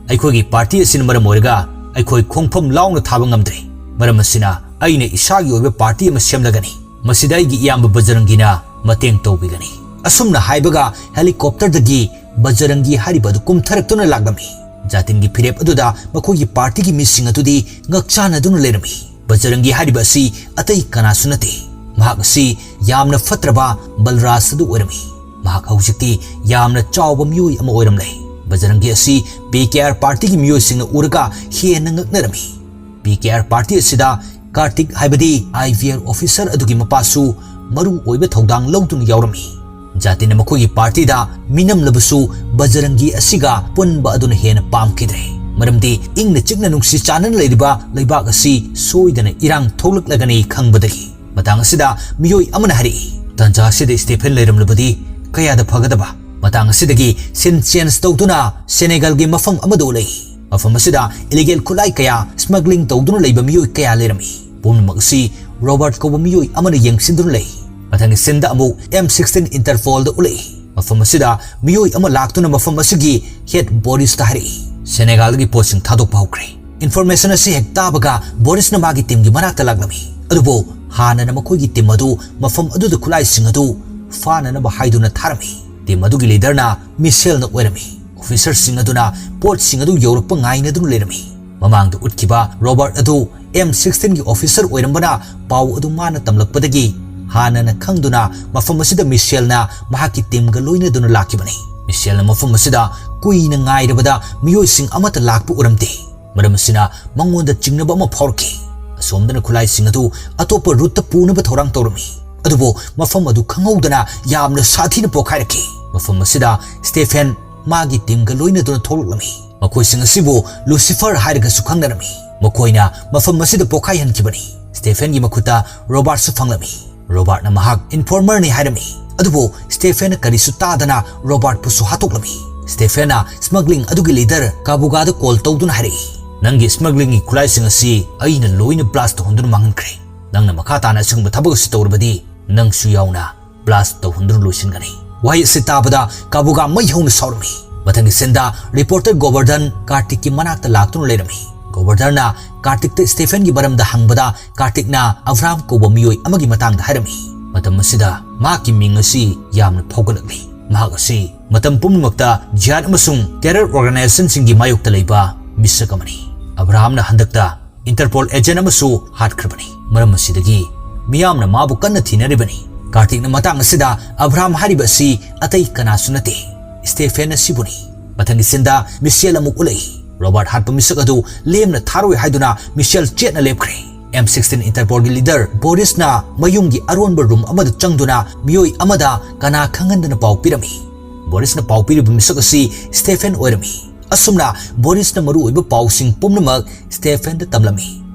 "ꯑꯩꯈꯣꯏꯒꯤ ꯄꯥꯔꯇꯤ ꯑꯁꯤꯅ ꯃꯔꯝ ꯑꯣꯏꯔꯒ ꯑꯩꯈꯣꯏ ꯈꯣꯡꯐꯝ ꯂꯥꯎꯅ ꯊꯥꯕ ꯉꯝꯗ꯭ꯔꯦ꯫ ꯃꯔꯝ ꯑꯁꯤꯅ ꯑꯩꯅ ꯏꯁꯥꯒꯤ ꯑꯣꯏꯕ ꯄꯥꯔꯇꯤ ꯑꯃ ꯁꯦꯝꯂꯒꯅꯤ꯫ ꯃꯁꯤꯗ ꯑꯩꯒꯤ ꯏꯌꯥꯝꯕ ꯕꯖꯔꯪꯒꯤꯅ ꯃꯇꯦꯡ ꯇꯧꯕꯤꯒꯅꯤ꯫" ꯑꯁꯨꯝꯅ ꯍꯥꯏꯕꯒ ꯍꯦꯂꯤꯀꯣꯞꯇꯔꯗꯒꯤ ꯕꯖꯔꯪꯒꯤ ꯍꯥꯏꯔꯤꯕ ꯑꯗꯨ ꯀꯨꯝꯊꯔꯛꯇꯨꯅ ꯂꯥꯛꯂꯝꯃꯤ꯫ ꯖꯥꯇꯤꯟꯒꯤ ꯐꯤꯔꯦꯞ ꯑꯗꯨꯗ ꯃꯈꯣꯏꯒꯤ ꯄꯥꯔꯇꯤꯒꯤ ꯃꯤꯁꯤꯡ ꯑꯗꯨꯗꯤ ꯉꯛꯆꯥꯅꯗꯨꯅ ꯂꯩꯔꯝꯃꯤ꯫ ꯕꯖꯔꯪꯒꯤ ꯍꯥꯏꯔꯤꯕ ꯑꯁꯤ ꯑꯇꯩ ꯀꯅꯥꯁꯨ ꯅꯠꯇꯦ꯫ ꯃꯍꯥꯛ ꯑꯁꯤ ꯌꯥꯝꯅ ꯐꯠꯇ꯭ꯔꯕ ꯕꯜꯔꯥꯖ ꯑꯗꯨ ꯑꯣꯏꯔꯝꯃꯤ꯫ ꯃꯍꯥꯛ ꯍꯧꯖꯤꯛꯇꯤ ꯌꯥꯝꯅ ꯆꯥꯎꯕ ꯃꯤꯑꯣꯏ ꯑꯃ ꯑꯣꯏꯔꯝꯂꯦ꯫ ꯕꯖꯔꯪꯒꯤ ꯑꯁꯤ ꯄꯤ ꯀꯦ ꯑꯥꯔ ꯄꯥꯔꯇꯤꯒꯤ ꯃꯤꯑꯣꯏꯁꯤꯡꯅ ꯎꯔꯒ ꯍꯦꯟꯅ ꯉꯛꯅꯔꯝꯃꯤ꯫ ꯄꯤ ꯀꯦ ꯑꯥꯔ ꯄꯥꯔꯇꯤ ꯑꯁꯤꯗ ꯀꯥꯔꯇꯤꯛ ꯍꯥꯏꯕꯗꯤ ꯑꯥꯏ ꯚꯤ ꯑꯥꯔ ꯑꯣꯐꯤꯁꯔ ꯑꯗꯨꯒꯤ ꯃꯄꯥꯁꯨ ꯃꯔꯨ ꯑꯣꯏꯕ ꯊꯧꯗꯥꯡ ꯂꯧꯗꯨꯅ ꯌꯥꯎꯔꯝꯃꯤ꯫ ꯖꯥꯇꯤꯟꯅ ꯃꯈꯣꯏꯒꯤ ꯄꯥꯔꯇꯤꯗ ꯃꯤꯅꯝꯂꯕꯁꯨ ꯕꯖꯔꯪꯒꯤ ꯑꯁꯤꯒ ꯄꯨꯟꯕ ꯑꯗꯨꯅ ꯍꯦꯟꯅ ꯄꯥꯝꯈꯤꯗ꯭ꯔꯦ꯫ ꯃꯔꯝꯗꯤ ꯏꯪꯅ ꯆꯤꯛꯅ ꯅꯨꯡꯁꯤ ꯆꯥꯟꯅꯅ ꯂꯩꯔꯤꯕ ꯂꯩꯕꯥꯛ ꯑꯁꯤ ꯁꯣꯏꯗꯅ ꯏꯔꯥꯡ ꯊꯣꯛꯂꯛꯂꯒꯅꯤ ꯈꯪꯕꯗꯒꯤ꯫ ꯃꯇꯥꯡ ꯑꯁꯤꯗ ꯃꯤꯑꯣꯏ ꯑꯃꯅ ꯍꯥꯏꯔꯛꯏ, "ꯇꯥꯟꯖꯥ ꯑꯁꯤꯗ ꯁ꯭ꯇꯦꯐꯦꯟ ꯂꯩꯔꯝꯂꯕꯗꯤ ꯀꯌꯥꯗ ꯐꯒꯗꯕ!" ꯃꯇꯥꯡ ꯑꯁꯤꯗꯒꯤ ꯁꯤꯟ ꯆꯦꯟꯖ ꯇꯧꯗꯨꯅ ꯁꯦꯅꯦꯒꯜꯒꯤ ꯃꯐꯝ ꯑꯃꯗ ꯎꯠꯂꯛꯏ꯫ ꯃꯐꯝ ꯑꯁꯤꯗ ꯏꯂꯤꯒꯦꯜ ꯈꯨꯠꯂꯥꯏ ꯀꯌꯥ ꯁ꯭ꯃꯒ꯭ꯂꯤꯡ ꯇꯧꯗꯨꯅ ꯂꯩꯕ ꯃꯤꯑꯣꯏ ꯀꯌꯥ ꯂꯩꯔꯝꯃꯤ꯫ ꯄꯨꯝꯅꯃꯛ ꯑꯁꯤ ꯔꯣꯕꯥꯔꯠ ꯀꯧꯕ ꯃꯤꯑꯣꯏ ꯑꯃꯅ ꯌꯦꯡꯁꯤꯟꯗꯨꯅ ꯂꯩ꯫ ꯃꯊꯪꯒꯤ ꯁꯤꯟꯗ ꯑꯃꯨꯛ ꯑꯦꯝ ꯁꯤꯛꯁꯇꯤꯟ ꯏꯟꯇꯔꯄꯣꯜꯗ ꯎꯠꯂꯛꯏ꯫ ꯃꯐꯝ ꯑꯁꯤꯗ ꯃꯤꯑꯣꯏ ꯑꯃ ꯂꯥꯛꯇꯨꯅ ꯃꯐꯝ ꯑꯁꯤꯒꯤ ꯍꯦꯗ ꯕꯣꯔꯤꯁꯇ ꯍꯥꯏꯔꯛꯏ, "ꯁꯦꯅꯦꯒꯥꯜꯗꯒꯤ ꯄꯣꯠꯁꯤꯡ ꯊꯥꯗꯣꯛꯄ ꯍꯧꯈ꯭ꯔꯦ꯫" ꯏꯟꯐꯣꯔꯃꯦꯁꯟ ꯑꯁꯤ ꯍꯦꯛ ꯇꯥꯕꯒ ꯕꯣꯔꯤꯁꯅ ꯃꯥꯒꯤ ꯇꯤꯝꯒꯤ ꯃꯅꯥꯛꯇ ꯂꯥꯛꯂꯝꯃꯤ꯫ ꯑꯗꯨꯕꯨ ꯍꯥꯟꯅꯅ ꯃꯈꯣꯏꯒꯤ ꯇꯤꯝ ꯑꯗꯨ ꯃꯐꯝ ꯑꯗꯨꯗ ꯈꯨꯠꯂꯥꯏꯁꯤꯡ ꯑꯗꯨ ꯐꯥꯅꯅꯕ ꯍꯥꯏꯗꯨꯅ ꯊꯥꯔꯝꯃꯤ꯫ ꯇꯤꯝ ꯑꯗꯨꯒꯤ ꯂꯤꯗꯔꯅ ꯃꯤꯁꯦꯜꯅ ꯑꯣꯏꯔꯝꯃꯤ꯫ ꯑꯣꯐꯤꯁꯔꯁꯤꯡ ꯑꯗꯨꯅ ꯄꯣꯠꯁꯤꯡ ꯑꯗꯨ ꯌꯧꯔꯛꯄ ꯉꯥꯏꯅꯗꯨꯅ ꯂꯩꯔꯝꯃꯤ꯫ ꯃꯃꯥꯡꯗ ꯎꯠꯈꯤꯕ ꯔꯣꯕꯥꯔꯠ ꯑꯗꯨ ꯑꯦꯝ ꯁꯤꯛꯁꯇꯤꯟꯒꯤ ꯑꯣꯐꯤꯁꯔ ꯑꯣꯏꯔꯝꯕꯅ ꯄꯥꯎ ꯑꯗꯨ ꯃꯥꯅ ꯇꯝꯂꯛꯄꯗꯒꯤ ꯍꯥꯟꯅꯅ ꯈꯪꯗꯨꯅ ꯃꯐꯝ ꯑꯁꯤꯗ ꯃꯤꯁꯦꯜꯅ ꯃꯍꯥꯛꯀꯤ ꯇꯤꯝꯒ ꯂꯣꯏꯅꯗꯨꯅ ꯂꯥꯛꯈꯤꯕꯅꯤ꯫ ꯃꯤꯁꯦꯜꯅ ꯃꯐꯝ ꯑꯁꯤꯗ ꯀꯨꯏꯅ ꯉꯥꯏꯔꯕꯗ ꯃꯤꯑꯣꯏꯁꯤꯡ ꯑꯃꯠꯇ ꯂꯥꯛꯄ ꯎꯔꯝꯗꯦ꯫ ꯃꯔꯝ ꯑꯁꯤꯅ ꯃꯉꯣꯟꯗ ꯆꯤꯡꯅꯕ ꯑꯃ ꯐꯥꯎꯔꯛꯈꯤ꯫ ꯑꯁꯣꯝꯗꯅ ꯈꯨꯠꯂꯥꯏꯁꯤꯡ ꯑꯗꯨ ꯑꯇꯣꯞꯄ ꯔꯨꯠꯇ ꯄꯨꯅꯕ ꯊꯧꯔꯥꯡ ꯇꯧꯔꯝꯃꯤ꯫ ꯑꯗꯨꯕꯨ ꯃꯐꯝ ꯑꯗꯨ ꯈꯪꯍꯧꯗꯅ ꯌꯥꯝꯅ ꯁꯥꯊꯤꯅ ꯄꯣꯛꯈꯥꯏꯔꯛꯈꯤ꯫ ꯃꯐꯝ ꯑꯁꯤꯗ ꯁ꯭ꯇꯦꯐꯦꯟ ꯃꯥꯒꯤ ꯇꯤꯝꯒ ꯂꯣꯏꯅꯗꯨꯅ ꯊꯣꯛꯂꯛꯂꯝꯃꯤ꯫ ꯃꯈꯣꯏꯁꯤꯡ ꯑꯁꯤꯕꯨ ꯂꯨꯁꯤꯐꯔ ꯍꯥꯏꯔꯒꯁꯨ ꯈꯪꯅꯔꯝꯃꯤ꯫ ꯃꯈꯣꯏꯅ ꯃꯐꯝ ꯑꯁꯤꯗ ꯄꯣꯛꯈꯥꯏꯍꯟꯈꯤꯕꯅꯤ꯫ ꯁ꯭ꯇꯦꯐꯦꯟꯒꯤ ꯃꯈꯨꯠꯇ ꯔꯣꯕꯥꯔꯠꯁꯨ ꯐꯪꯂꯝꯃꯤ꯫ ꯔꯣꯕꯥꯔꯠꯅ ꯃꯍꯥꯛ ꯏꯟꯐꯣꯔꯃꯔꯅꯤ ꯍꯥꯏꯔꯝꯃꯤ꯫ ꯑꯗꯨꯕꯨ ꯁ꯭ꯇꯦꯐꯦꯟꯅ ꯀꯔꯤꯁꯨ ꯇꯥꯗꯅ ꯔꯣꯕꯥꯔꯠꯄꯨꯁꯨ ꯍꯥꯠꯇꯣꯛꯂꯝꯃꯤ꯫ ꯁ꯭ꯇꯦꯐꯦꯟꯅ ꯁ꯭ꯃꯒ꯭ꯂꯤꯡ ꯑꯗꯨꯒꯤ ꯂꯤꯗꯔ ꯀꯥꯕꯨꯒꯥꯗ ꯀꯣꯜ ꯇꯧꯗꯨꯅ ꯍꯥꯏꯔꯛꯏ, "ꯅꯪꯒꯤ ꯁ꯭ꯃꯒ꯭ꯂꯤꯡꯒꯤ ꯈꯨꯠꯂꯥꯏꯁꯤꯡ ꯑꯁꯤ ꯑꯩꯅ ꯂꯣꯏꯅ ꯕ꯭ꯂꯥꯁ ꯇꯧꯍꯟꯗꯨꯅ ꯃꯥꯡꯍꯟꯈ꯭ꯔꯦ꯫ ꯅꯪꯅ ꯃꯈꯥ ꯇꯥꯅ ꯑꯁꯤꯒꯨꯝꯕ ꯊꯕꯛ ꯑꯁꯤ ꯇꯧꯔꯕꯗꯤ ꯅꯪꯁꯨ ꯌꯥꯎꯅ ꯕ꯭ꯂꯥꯁ ꯇꯧꯍꯟꯗꯨꯅ ꯂꯣꯏꯁꯤꯟꯒꯅꯤ꯫" ꯋꯥꯍꯩ ꯑꯁꯤ ꯇꯥꯕꯗ ꯀꯥꯕꯨꯒꯥ ꯃꯩ ꯍꯧꯅ ꯁꯥꯎꯔꯝꯃꯤ꯫ ꯃꯊꯪꯒꯤ ꯁꯤꯟꯗ ꯔꯤꯄꯣꯔꯇꯔ ꯒꯣꯕꯔꯗꯟ ꯀꯥꯔꯇꯤꯛꯀꯤ ꯃꯅꯥꯛꯇ ꯂꯥꯛꯇꯨꯅ ꯂꯩꯔꯝꯃꯤ꯫ ꯒꯣꯕꯔꯗꯟꯅ ꯀꯥꯔꯇꯤꯛꯇ ꯁ꯭ꯇꯦꯐꯦꯟꯒꯤ ꯃꯔꯝꯗ ꯍꯪꯕꯗ, ꯀꯥꯔꯇꯤꯛꯅ ꯑꯕ꯭ꯔꯥꯍꯥꯝ ꯀꯧꯕ ꯃꯤꯑꯣꯏ ꯑꯃꯒꯤ ꯃꯇꯥꯡꯗ ꯍꯥꯏꯔꯝꯃꯤ꯫ ꯃꯇꯝ ꯑꯁꯤꯗ ꯃꯍꯥꯛꯀꯤ ꯃꯤꯡ ꯑꯁꯤ ꯌꯥꯝꯅ ꯐꯥꯎꯒꯠꯂꯛꯂꯤ꯫ ꯃꯍꯥꯛ ꯑꯁꯤ ꯃꯇꯝ ꯄꯨꯝꯅꯃꯛꯇ ꯖꯤꯍꯥꯗ ꯑꯃꯁꯨꯡ ꯇꯦꯔꯔ ꯑꯣꯔꯒꯅꯥꯏꯖꯦꯁꯟꯁꯤꯡꯒꯤ ꯃꯥꯌꯣꯛꯇ ꯂꯩꯕ ꯃꯤꯁꯛ ꯑꯃꯅꯤ꯫ ꯑꯕ꯭ꯔꯥꯍꯥꯝꯅ ꯍꯟꯗꯛꯇ ꯏꯟꯇꯔꯄꯣꯜ ꯑꯦꯖꯦꯟ ꯑꯃꯁꯨ ꯍꯥꯠꯈ꯭ꯔꯕꯅꯤ꯫ ꯃꯔꯝ ꯑꯁꯤꯗꯒꯤ ꯃꯤꯌꯥꯝꯅ ꯃꯥꯕꯨ ꯀꯟꯅ ꯊꯤꯅꯔꯤꯕꯅꯤ꯫ ꯀꯥꯔꯇꯤꯛꯅ ꯃꯇꯥꯡ ꯑꯁꯤꯗ ꯑꯕ꯭ꯔꯥꯍꯥꯝ ꯍꯥꯏꯔꯤꯕ ꯑꯁꯤ ꯑꯇꯩ ꯀꯅꯥꯁꯨ ꯅꯠꯇꯦ, ꯁ꯭ꯇꯦꯐꯦꯟ ꯑꯁꯤꯕꯨꯅꯤ꯫ ꯃꯊꯪꯒꯤ ꯁꯤꯟꯗ ꯃꯤꯁꯦꯜ ꯑꯃꯨꯛ ꯎꯠꯂꯛꯏ꯫ ꯔꯣꯕꯥꯔꯠ ꯍꯥꯠꯄ ꯃꯤꯁꯛ ꯑꯗꯨ ꯂꯦꯝꯅ ꯊꯥꯔꯣꯏ ꯍꯥꯏꯗꯨꯅ ꯃꯤꯁꯦꯜ ꯆꯦꯠꯅ ꯂꯦꯞꯈ꯭ꯔꯦ꯫ ꯑꯦꯝ ꯁꯤꯛꯁꯇꯤꯟ ꯏꯟꯇꯔꯄꯣꯜꯒꯤ ꯂꯤꯗꯔ ꯕꯣꯔꯤꯁꯅ ꯃꯌꯨꯝꯒꯤ ꯑꯔꯣꯟꯕ ꯔꯨꯝ ꯑꯃꯗ ꯆꯪꯗꯨꯅ ꯃꯤꯑꯣꯏ ꯑꯃꯗ ꯀꯅꯥ ꯈꯪꯍꯟꯗꯅ ꯄꯥꯎ ꯄꯤꯔꯝꯃꯤ꯫ ꯕꯣꯔꯤꯁꯅ ꯄꯥꯎ ꯄꯤꯔꯤꯕ ꯃꯤꯁꯛ ꯑꯁꯤ ꯁ꯭ꯇꯦꯐꯦꯟ ꯑꯣꯏꯔꯝꯃꯤ꯫ ꯑꯁꯨꯝꯅ ꯕꯣꯔꯤꯁꯅ ꯃꯔꯨꯑꯣꯏꯕ ꯄꯥꯎꯁꯤꯡ ꯄꯨꯝꯅꯃꯛ ꯁ꯭ꯇꯦꯐꯦꯟꯗ ꯇꯝꯂꯝꯃꯤ,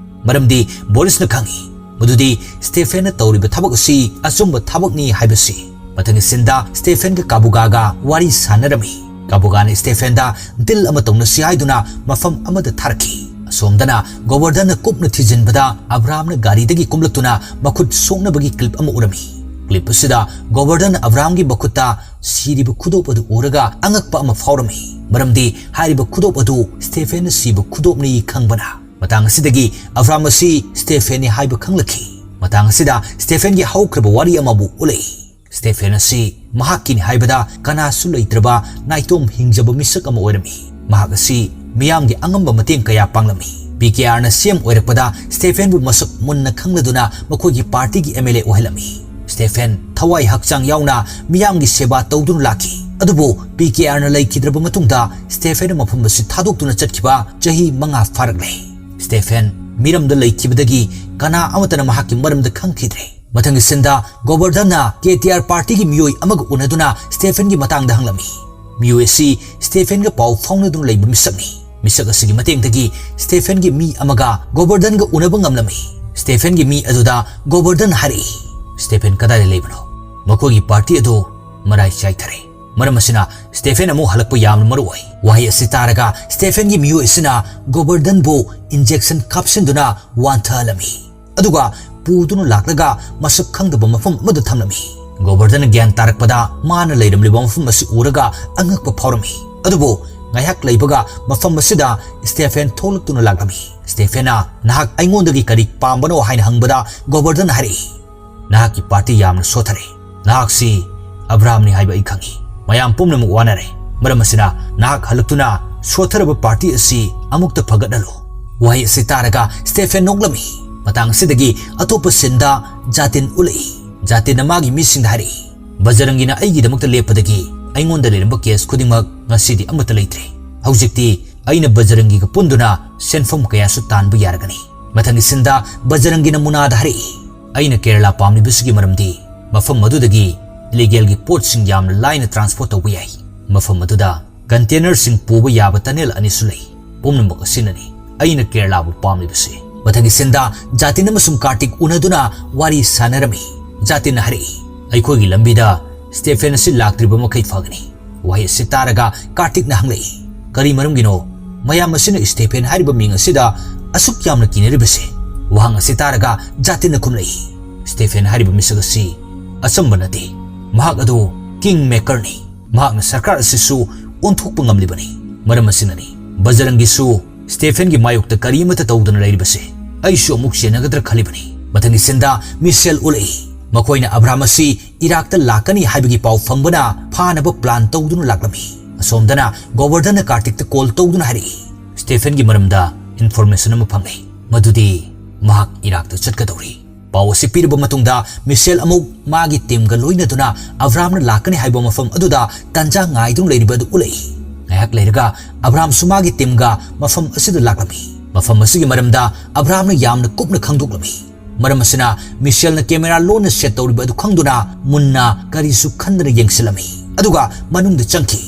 ꯃꯔꯝꯗꯤ ꯕꯣꯔꯤꯁꯅ ꯈꯪꯏ ꯃꯗꯨꯗꯤ ꯁ꯭ꯇꯦꯐꯦꯟꯅ ꯇꯧꯔꯤꯕ ꯊꯕꯛ ꯑꯁꯤ ꯑꯆꯨꯝꯕ ꯊꯕꯛꯅꯤ ꯍꯥꯏꯕꯁꯤ꯫ ꯃꯊꯪꯒꯤ ꯁꯤꯟꯗ ꯁ꯭ꯇꯦꯐꯦꯟꯒ ꯀꯥꯕꯨꯒꯥꯒ ꯋꯥꯔꯤ ꯁꯥꯟꯅꯔꯝꯃꯤ꯫ ꯀꯥꯕꯨꯒꯥꯅ ꯁ꯭ꯇꯦꯐꯦꯟꯗ ꯗꯤꯜ ꯑꯃ ꯇꯧꯅꯁꯤ ꯍꯥꯏꯗꯨꯅ ꯃꯐꯝ ꯑꯃꯗ ꯊꯥꯔꯛꯈꯤ꯫ ꯑꯁꯣꯝꯗꯅ ꯒꯣꯕꯔꯗꯟꯅ ꯀꯨꯞꯅ ꯊꯤꯖꯤꯟꯕꯗ ꯑꯕ꯭ꯔꯥꯝꯅ ꯒꯥꯔꯤꯗꯒꯤ ꯀꯨꯝꯂꯛꯇꯨꯅ ꯃꯈꯨꯠ ꯁꯣꯛꯅꯕꯒꯤ ꯀ꯭ꯂꯤꯞ ꯑꯃ ꯎꯔꯝꯃꯤ꯫ ꯀ꯭ꯂꯤꯞ ꯑꯁꯤꯗ ꯒꯣꯕꯔꯗꯟꯅ ꯑꯕ꯭ꯔꯥꯝꯒꯤ ꯃꯈꯨꯠꯇ ꯁꯤꯔꯤꯕ ꯈꯨꯗꯣꯞ ꯑꯗꯨ ꯎꯔꯒ ꯑꯉꯛꯄ ꯑꯃ ꯐꯥꯎꯔꯝꯃꯤ, ꯃꯔꯝꯗꯤ ꯍꯥꯏꯔꯤꯕ ꯈꯨꯗꯣꯞ ꯑꯗꯨ ꯁ꯭ꯇꯦꯐꯦꯟꯅ ꯁꯤꯕ ꯈꯨꯗꯣꯞꯅꯤ ꯈꯪꯕꯅ꯫ ꯃꯇꯥꯡ ꯑꯁꯤꯗꯒꯤ ꯑꯕ꯭ꯔꯥꯝ ꯑꯁꯤ ꯁ꯭ꯇꯦꯐꯦꯟꯅꯤ ꯍꯥꯏꯕ ꯈꯪꯂꯛꯈꯤ꯫ ꯃꯇꯥꯡ ꯑꯁꯤꯗ ꯁ꯭ꯇꯦꯐꯦꯟꯒꯤ ꯍꯧꯈ꯭ꯔꯕ ꯋꯥꯔꯤ ꯑꯃꯕꯨ ꯎꯠꯂꯛꯏ꯫ ꯁ꯭ꯇꯦꯐꯦꯟ ꯑꯁꯤ ꯃꯍꯥꯛꯀꯤꯅꯤ ꯍꯥꯏꯕꯗ ꯀꯅꯥꯁꯨ ꯂꯩꯇ꯭ꯔꯕ ꯅꯥꯏꯇꯣꯝ ꯍꯤꯡꯖꯕ ꯃꯤꯁꯛ ꯑꯃ ꯑꯣꯏꯔꯝꯃꯤ꯫ ꯃꯍꯥꯛ ꯑꯁꯤ ꯃꯤꯌꯥꯝꯒꯤ ꯑꯉꯝꯕ ꯃꯇꯦꯡ ꯀꯌꯥ ꯄꯥꯡꯂꯝꯃꯤ꯫ ꯄꯤ ꯀꯦ ꯑꯥꯔꯅ ꯁꯤ ꯑꯦꯝ ꯑꯣꯏꯔꯛꯄꯗ ꯁ꯭ꯇꯦꯐꯦꯟꯕꯨ ꯃꯁꯛ ꯃꯨꯟꯅ ꯈꯪꯂꯗꯨꯅ ꯃꯈꯣꯏꯒꯤ ꯄꯥꯔꯇꯤꯒꯤ ꯑꯦꯝ ꯑꯦꯜ ꯑꯦ ꯑꯣꯏꯍꯜꯂꯝꯃꯤ꯫ ꯁ꯭ꯇꯦꯐꯦꯟ ꯊꯋꯥꯏ ꯍꯛꯆꯥꯡ ꯌꯥꯎꯅ ꯃꯤꯌꯥꯝꯒꯤ ꯁꯦꯕꯥ ꯇꯧꯗꯨꯅ ꯂꯥꯛꯈꯤ꯫ ꯑꯗꯨꯕꯨ ꯄꯤ ꯀꯦ ꯑꯥꯔꯅ ꯂꯩꯈꯤꯗ꯭ꯔꯕ ꯃꯇꯨꯡꯗ ꯁ꯭ꯇꯦꯐꯦꯟꯅ ꯃꯐꯝ ꯑꯁꯤ ꯊꯥꯗꯣꯛꯇꯨꯅ ꯆꯠꯈꯤꯕ ꯆꯍꯤ ꯃꯉꯥ ꯐꯥꯔꯛꯂꯦ꯫ ꯁ꯭ꯇꯦꯐꯦꯟ ꯃꯤꯔꯝꯗ ꯂꯩꯈꯤꯕꯗꯒꯤ ꯀꯅꯥ ꯑꯃꯠꯇꯅ ꯃꯍꯥꯛꯀꯤ ꯃꯔꯝꯗ ꯈꯪꯈꯤꯗ꯭ꯔꯦ꯫ ꯃꯊꯪꯒꯤ ꯁꯤꯟꯗ ꯒꯣꯕꯔꯗꯟꯅ ꯀꯦ ꯇꯤ ꯑꯥꯔ ꯄꯥꯔꯇꯤꯒꯤ ꯃꯤꯑꯣꯏ ꯑꯃꯒ ꯎꯅꯗꯨꯅ ꯁ꯭ꯇꯦꯐꯦꯟꯒꯤ ꯃꯇꯥꯡꯗ ꯍꯪꯂꯝꯃꯤ꯫ ꯃꯤꯑꯣꯏ ꯑꯁꯤ ꯁ꯭ꯇꯦꯐꯦꯟꯒ ꯄꯥꯎ ꯐꯥꯎꯅꯗꯨꯅ ꯂꯩꯕ ꯃꯤꯁꯛꯅꯤ꯫ ꯃꯤꯁꯛ ꯑꯁꯤꯒꯤ ꯃꯇꯦꯡꯗꯒꯤ ꯁ꯭ꯇꯦꯐꯦꯟꯒꯤ ꯃꯤ ꯑꯃꯒ ꯒꯣꯕꯔꯗꯟꯒ ꯎꯅꯕ ꯉꯝꯂꯝꯃꯤ꯫ ꯁ꯭ꯇꯦꯐꯦꯟꯒꯤ ꯃꯤ ꯑꯗꯨꯗ ꯒꯣꯕꯔꯗꯟ ꯍꯥꯏꯔꯛꯏ, "ꯁ꯭ꯇꯦꯐꯦꯟ ꯀꯗꯥꯏꯗ ꯂꯩꯕꯅꯣ? ꯃꯈꯣꯏꯒꯤ ꯄꯥꯔꯇꯤ ꯑꯗꯨ ꯃꯔꯥꯏ ꯆꯥꯏꯊꯔꯦ꯫ ꯃꯔꯝ ꯑꯁꯤꯅ ꯁ꯭ꯇꯦꯐꯦꯟ ꯑꯃꯨꯛ ꯍꯜꯂꯛꯄ ꯌꯥꯝꯅ ꯃꯔꯨ ꯑꯣꯏ꯫" ꯋꯥꯍꯩ ꯑꯁꯤ ꯇꯥꯔꯒ ꯁ꯭ꯇꯦꯐꯦꯟꯒꯤ ꯃꯤꯑꯣꯏ ꯑꯁꯤꯅ ꯒꯣꯕꯔꯗꯟꯕꯨ ꯏꯟꯖꯦꯛꯁꯟ ꯀꯥꯞꯁꯤꯟꯗꯨꯅ ꯋꯥꯟꯊꯍꯜꯂꯝꯃꯤ꯫ ꯑꯗꯨꯒ ꯄꯨꯗꯨꯅ ꯂꯥꯛꯂꯒ ꯃꯁꯛ ꯈꯪꯗꯕ ꯃꯐꯝ ꯑꯃꯗ ꯊꯝꯂꯝꯃꯤ꯫ ꯒꯣꯕꯔꯗꯟ ꯒ꯭ꯌꯥꯟ ꯇꯥꯔꯛꯄꯗ ꯃꯥꯅ ꯂꯩꯔꯝꯂꯤꯕ ꯃꯐꯝ ꯑꯁꯤ ꯎꯔꯒ ꯑꯉꯛꯄ ꯐꯥꯎꯔꯝꯃꯤ꯫ ꯑꯗꯨꯕꯨ ꯉꯥꯏꯍꯥꯛ ꯂꯩꯕꯒ ꯃꯐꯝ ꯑꯁꯤꯗ ꯁ꯭ꯇꯦꯐꯦꯟ ꯊꯣꯛꯂꯛꯇꯨꯅ ꯂꯥꯛꯂꯝꯃꯤ꯫ ꯁ꯭ꯇꯦꯐꯦꯟꯅ, "ꯅꯍꯥꯛ ꯑꯩꯉꯣꯟꯗꯒꯤ ꯀꯔꯤ ꯄꯥꯝꯕꯅꯣ?" ꯍꯥꯏꯅ ꯍꯪꯕꯗ ꯒꯣꯕꯔꯗꯟꯅ ꯍꯥꯏꯔꯛꯏ, "ꯅꯍꯥꯛꯀꯤ ꯄꯥꯔꯇꯤ ꯌꯥꯝꯅ ꯁꯣꯠꯊꯔꯦ꯫ ꯅꯍꯥꯛꯁꯤ ꯑꯕ꯭ꯔꯥꯝꯅꯤ ꯍꯥꯏꯕ ꯑꯩ ꯈꯪꯏ꯫ ꯃꯌꯥꯝ ꯄꯨꯝꯅꯃꯛ ꯋꯥꯅꯔꯦ꯫ ꯃꯔꯝ ꯑꯁꯤꯅ ꯅꯍꯥꯛ ꯍꯜꯂꯛꯇꯨꯅ ꯁꯣꯠꯊꯔꯕ ꯄꯥꯔꯇꯤ ꯑꯁꯤ ꯑꯃꯨꯛꯇ ꯐꯒꯠꯍꯜꯂꯨ꯫" ꯋꯥꯍꯩ ꯑꯁꯤ ꯇꯥꯔꯒ ꯁ꯭ꯇꯦꯐꯦꯟ ꯅꯣꯛꯂꯝꯃꯤ꯫ ꯃꯇꯥꯡ ꯑꯁꯤꯗꯒꯤ ꯑꯇꯣꯞꯄ ꯁꯤꯟꯗ ꯖꯥꯇꯤꯟ ꯎꯠꯂꯛꯏ꯫ ꯖꯥꯇꯤꯟꯅ ꯃꯥꯒꯤ ꯃꯤꯁꯤꯡꯗ ꯍꯥꯏꯔꯛꯏ, "ꯕꯖꯔꯪꯒꯤꯅ ꯑꯩꯒꯤꯗꯃꯛꯇ ꯂꯦꯞꯄꯗꯒꯤ ꯑꯩꯉꯣꯟꯗ ꯂꯩꯔꯝꯕ ꯀꯦꯁ ꯈꯨꯗꯤꯡꯃꯛ ꯉꯁꯤꯗꯤ ꯑꯃꯠꯇ ꯂꯩꯇ꯭ꯔꯦ꯫ ꯍꯧꯖꯤꯛꯇꯤ ꯑꯩꯅ ꯕꯖꯔꯪꯒꯤꯒ ꯄꯨꯟꯗꯨꯅ ꯁꯦꯟꯐꯝ ꯀꯌꯥꯁꯨ ꯇꯥꯟꯕ ꯌꯥꯔꯒꯅꯤ꯫" ꯃꯊꯪꯒꯤ ꯁꯤꯟꯗ ꯕꯖꯔꯪꯒꯤꯅ ꯃꯨꯅꯥꯗ ꯍꯥꯏꯔꯛꯏ, "ꯑꯩꯅ ꯀꯦꯔꯂꯥ ꯄꯥꯝꯂꯤꯕꯁꯤꯒꯤ ꯃꯔꯝꯗꯤ ꯃꯐꯝ ꯑꯗꯨꯗꯒꯤ ꯏꯂꯤꯒꯦꯜꯒꯤ ꯄꯣꯠꯁꯤꯡ ꯌꯥꯝꯅ ꯂꯥꯏꯅ ꯇ꯭ꯔꯥꯟꯁꯄꯣꯔꯠ ꯇꯧꯕ ꯌꯥꯏ꯫ ꯃꯐꯝ ꯑꯗꯨꯗ ꯀꯟꯇꯦꯅꯔꯁꯤꯡ ꯄꯨꯕ ꯌꯥꯕ ꯇꯅꯦꯜ ꯑꯅꯤꯁꯨ ꯂꯩ꯫ ꯄꯨꯝꯅꯃꯛ ꯑꯁꯤꯅꯅꯤ ꯑꯩꯅ ꯀꯦꯔꯂꯥꯕꯨ ꯄꯥꯝꯂꯤꯕꯁꯤ꯫" ꯃꯊꯪꯒꯤ ꯁꯤꯟꯗ ꯖꯥꯇꯤꯟ ꯑꯃꯁꯨꯡ ꯀꯥꯔꯇꯤꯛ ꯎꯅꯗꯨꯅ ꯋꯥꯔꯤ ꯁꯥꯟꯅꯔꯝꯃꯤ꯫ ꯖꯥꯇꯤꯟꯅ ꯍꯥꯏꯔꯛꯏ, "ꯑꯩꯈꯣꯏꯒꯤ ꯂꯝꯕꯤꯗ ꯁ꯭ꯇꯦꯐꯦꯟ ꯑꯁꯤ ꯂꯥꯛꯇ꯭ꯔꯤꯕ ꯃꯈꯩ ꯐꯒꯅꯤ꯫" ꯋꯥꯍꯩ ꯑꯁꯤ ꯇꯥꯔꯒ ꯀꯥꯔꯇꯤꯛꯅ ꯍꯪꯂꯛꯏ, "ꯀꯔꯤ ꯃꯔꯝꯒꯤꯅꯣ ꯃꯌꯥꯝ ꯑꯁꯤꯅ ꯁ꯭ꯇꯦꯐꯦꯟ ꯍꯥꯏꯔꯤꯕ ꯃꯤꯡ ꯑꯁꯤꯗ ꯑꯁꯨꯛ ꯌꯥꯝꯅ ꯀꯤꯅꯔꯤꯕꯁꯤ?" ꯋꯥꯍꯪ ꯑꯁꯤ ꯇꯥꯔꯒ ꯖꯥꯇꯤꯟꯅ ꯈꯨꯝꯂꯛꯏ, "ꯁ꯭ꯇꯦꯐꯦꯟ ꯍꯥꯏꯔꯤꯕ ꯃꯤꯁꯛ ꯑꯁꯤ ꯑꯆꯝꯕ ꯅꯠꯇꯦ꯫ ꯃꯍꯥꯛ ꯑꯗꯨ ꯀꯤꯡ ꯃꯦꯀꯔꯅꯤ꯫ ꯃꯍꯥꯛꯅ ꯁꯔꯀꯥꯔ ꯑꯁꯤꯁꯨ ꯑꯣꯟꯊꯣꯛꯄ ꯉꯝꯂꯤꯕꯅꯤ꯫ ꯃꯔꯝ ꯑꯁꯤꯅꯅꯤ ꯕꯖꯔꯪꯒꯤꯁꯨ ꯁ꯭ꯇꯦꯐꯦꯟꯒꯤ ꯃꯥꯌꯣꯛꯇ ꯀꯔꯤ ꯑꯃꯠꯇ ꯇꯧꯗꯅ ꯂꯩꯔꯤꯕꯁꯦ꯫ ꯑꯩꯁꯨ ꯑꯃꯨꯛ ꯆꯦꯟꯅꯒꯗ꯭ꯔꯥ ꯈꯜꯂꯤꯕꯅꯤ꯫" ꯃꯊꯪꯒꯤ ꯁꯤꯟꯗ ꯃꯤꯁꯦꯜ ꯎꯠꯂꯛꯏ꯫ ꯃꯈꯣꯏꯅ ꯑꯕ꯭ꯔꯥꯝ ꯑꯁꯤ ꯏꯔꯥꯛꯇ ꯂꯥꯛꯀꯅꯤ ꯍꯥꯏꯕꯒꯤ ꯄꯥꯎ ꯐꯪꯕꯅ ꯐꯥꯅꯕ ꯄ꯭ꯂꯥꯟ ꯇꯧꯗꯨꯅ ꯂꯥꯛꯂꯝꯃꯤ꯫ ꯑꯁꯣꯝꯗꯅ ꯒꯣꯕꯔꯗꯟꯅ ꯀꯥꯔꯇꯤꯛꯇ ꯀꯣꯜ ꯇꯧꯗꯨꯅ ꯍꯥꯏꯔꯛꯏ, "ꯁ꯭ꯇꯦꯐꯦꯟꯒꯤ ꯃꯔꯝꯗ ꯏꯟꯐꯣꯔꯃꯦꯁꯟ ꯑꯃ ꯐꯪꯂꯦ, ꯃꯗꯨꯗꯤ ꯃꯍꯥꯛ ꯏꯔꯥꯛꯇ ꯆꯠꯀꯗꯧꯔꯤ꯫" ꯄꯥꯎ ꯑꯁꯤ ꯄꯤꯔꯕ ꯃꯇꯨꯡꯗ ꯃꯤꯁꯦꯜ ꯑꯃꯨꯛ ꯃꯥꯒꯤ ꯇꯤꯝꯒ ꯂꯣꯏꯅꯗꯨꯅ ꯑꯕ꯭ꯔꯥꯝꯅ ꯂꯥꯛꯀꯅꯤ ꯍꯥꯏꯕ ꯃꯐꯝ ꯑꯗꯨꯗ ꯇꯥꯟꯖꯥ ꯉꯥꯏꯗꯨꯅ ꯂꯩꯔꯤꯕ ꯑꯗꯨ ꯎꯠꯂꯛꯏ꯫ ꯉꯥꯏꯍꯥꯛ ꯂꯩꯔꯒ ꯑꯕ꯭ꯔꯥꯝꯁꯨ ꯃꯥꯒꯤ ꯇꯤꯝꯒ ꯃꯐꯝ ꯑꯁꯤꯗ ꯂꯥꯛꯂꯝꯃꯤ꯫ ꯃꯐꯝ ꯑꯁꯤꯒꯤ ꯃꯔꯝꯗ ꯑꯕ꯭ꯔꯥꯝꯅ ꯌꯥꯝꯅ ꯀꯨꯞꯅ ꯈꯪꯗꯣꯛꯂꯝꯃꯤ꯫ ꯃꯔꯝ ꯑꯁꯤꯅ ꯃꯤꯁꯦꯜꯅ ꯀꯦꯃꯦꯔꯥ ꯂꯣꯟꯅ ꯁꯦꯠ ꯇꯧꯔꯤꯕ ꯑꯗꯨ ꯈꯪꯗꯨꯅ ꯃꯨꯟꯅ ꯀꯔꯤꯁꯨ ꯈꯟꯗꯅ ꯌꯦꯡꯁꯤꯜꯂꯝꯃꯤ꯫ ꯑꯗꯨꯒ ꯃꯅꯨꯡꯗ ꯆꯪꯈꯤ꯫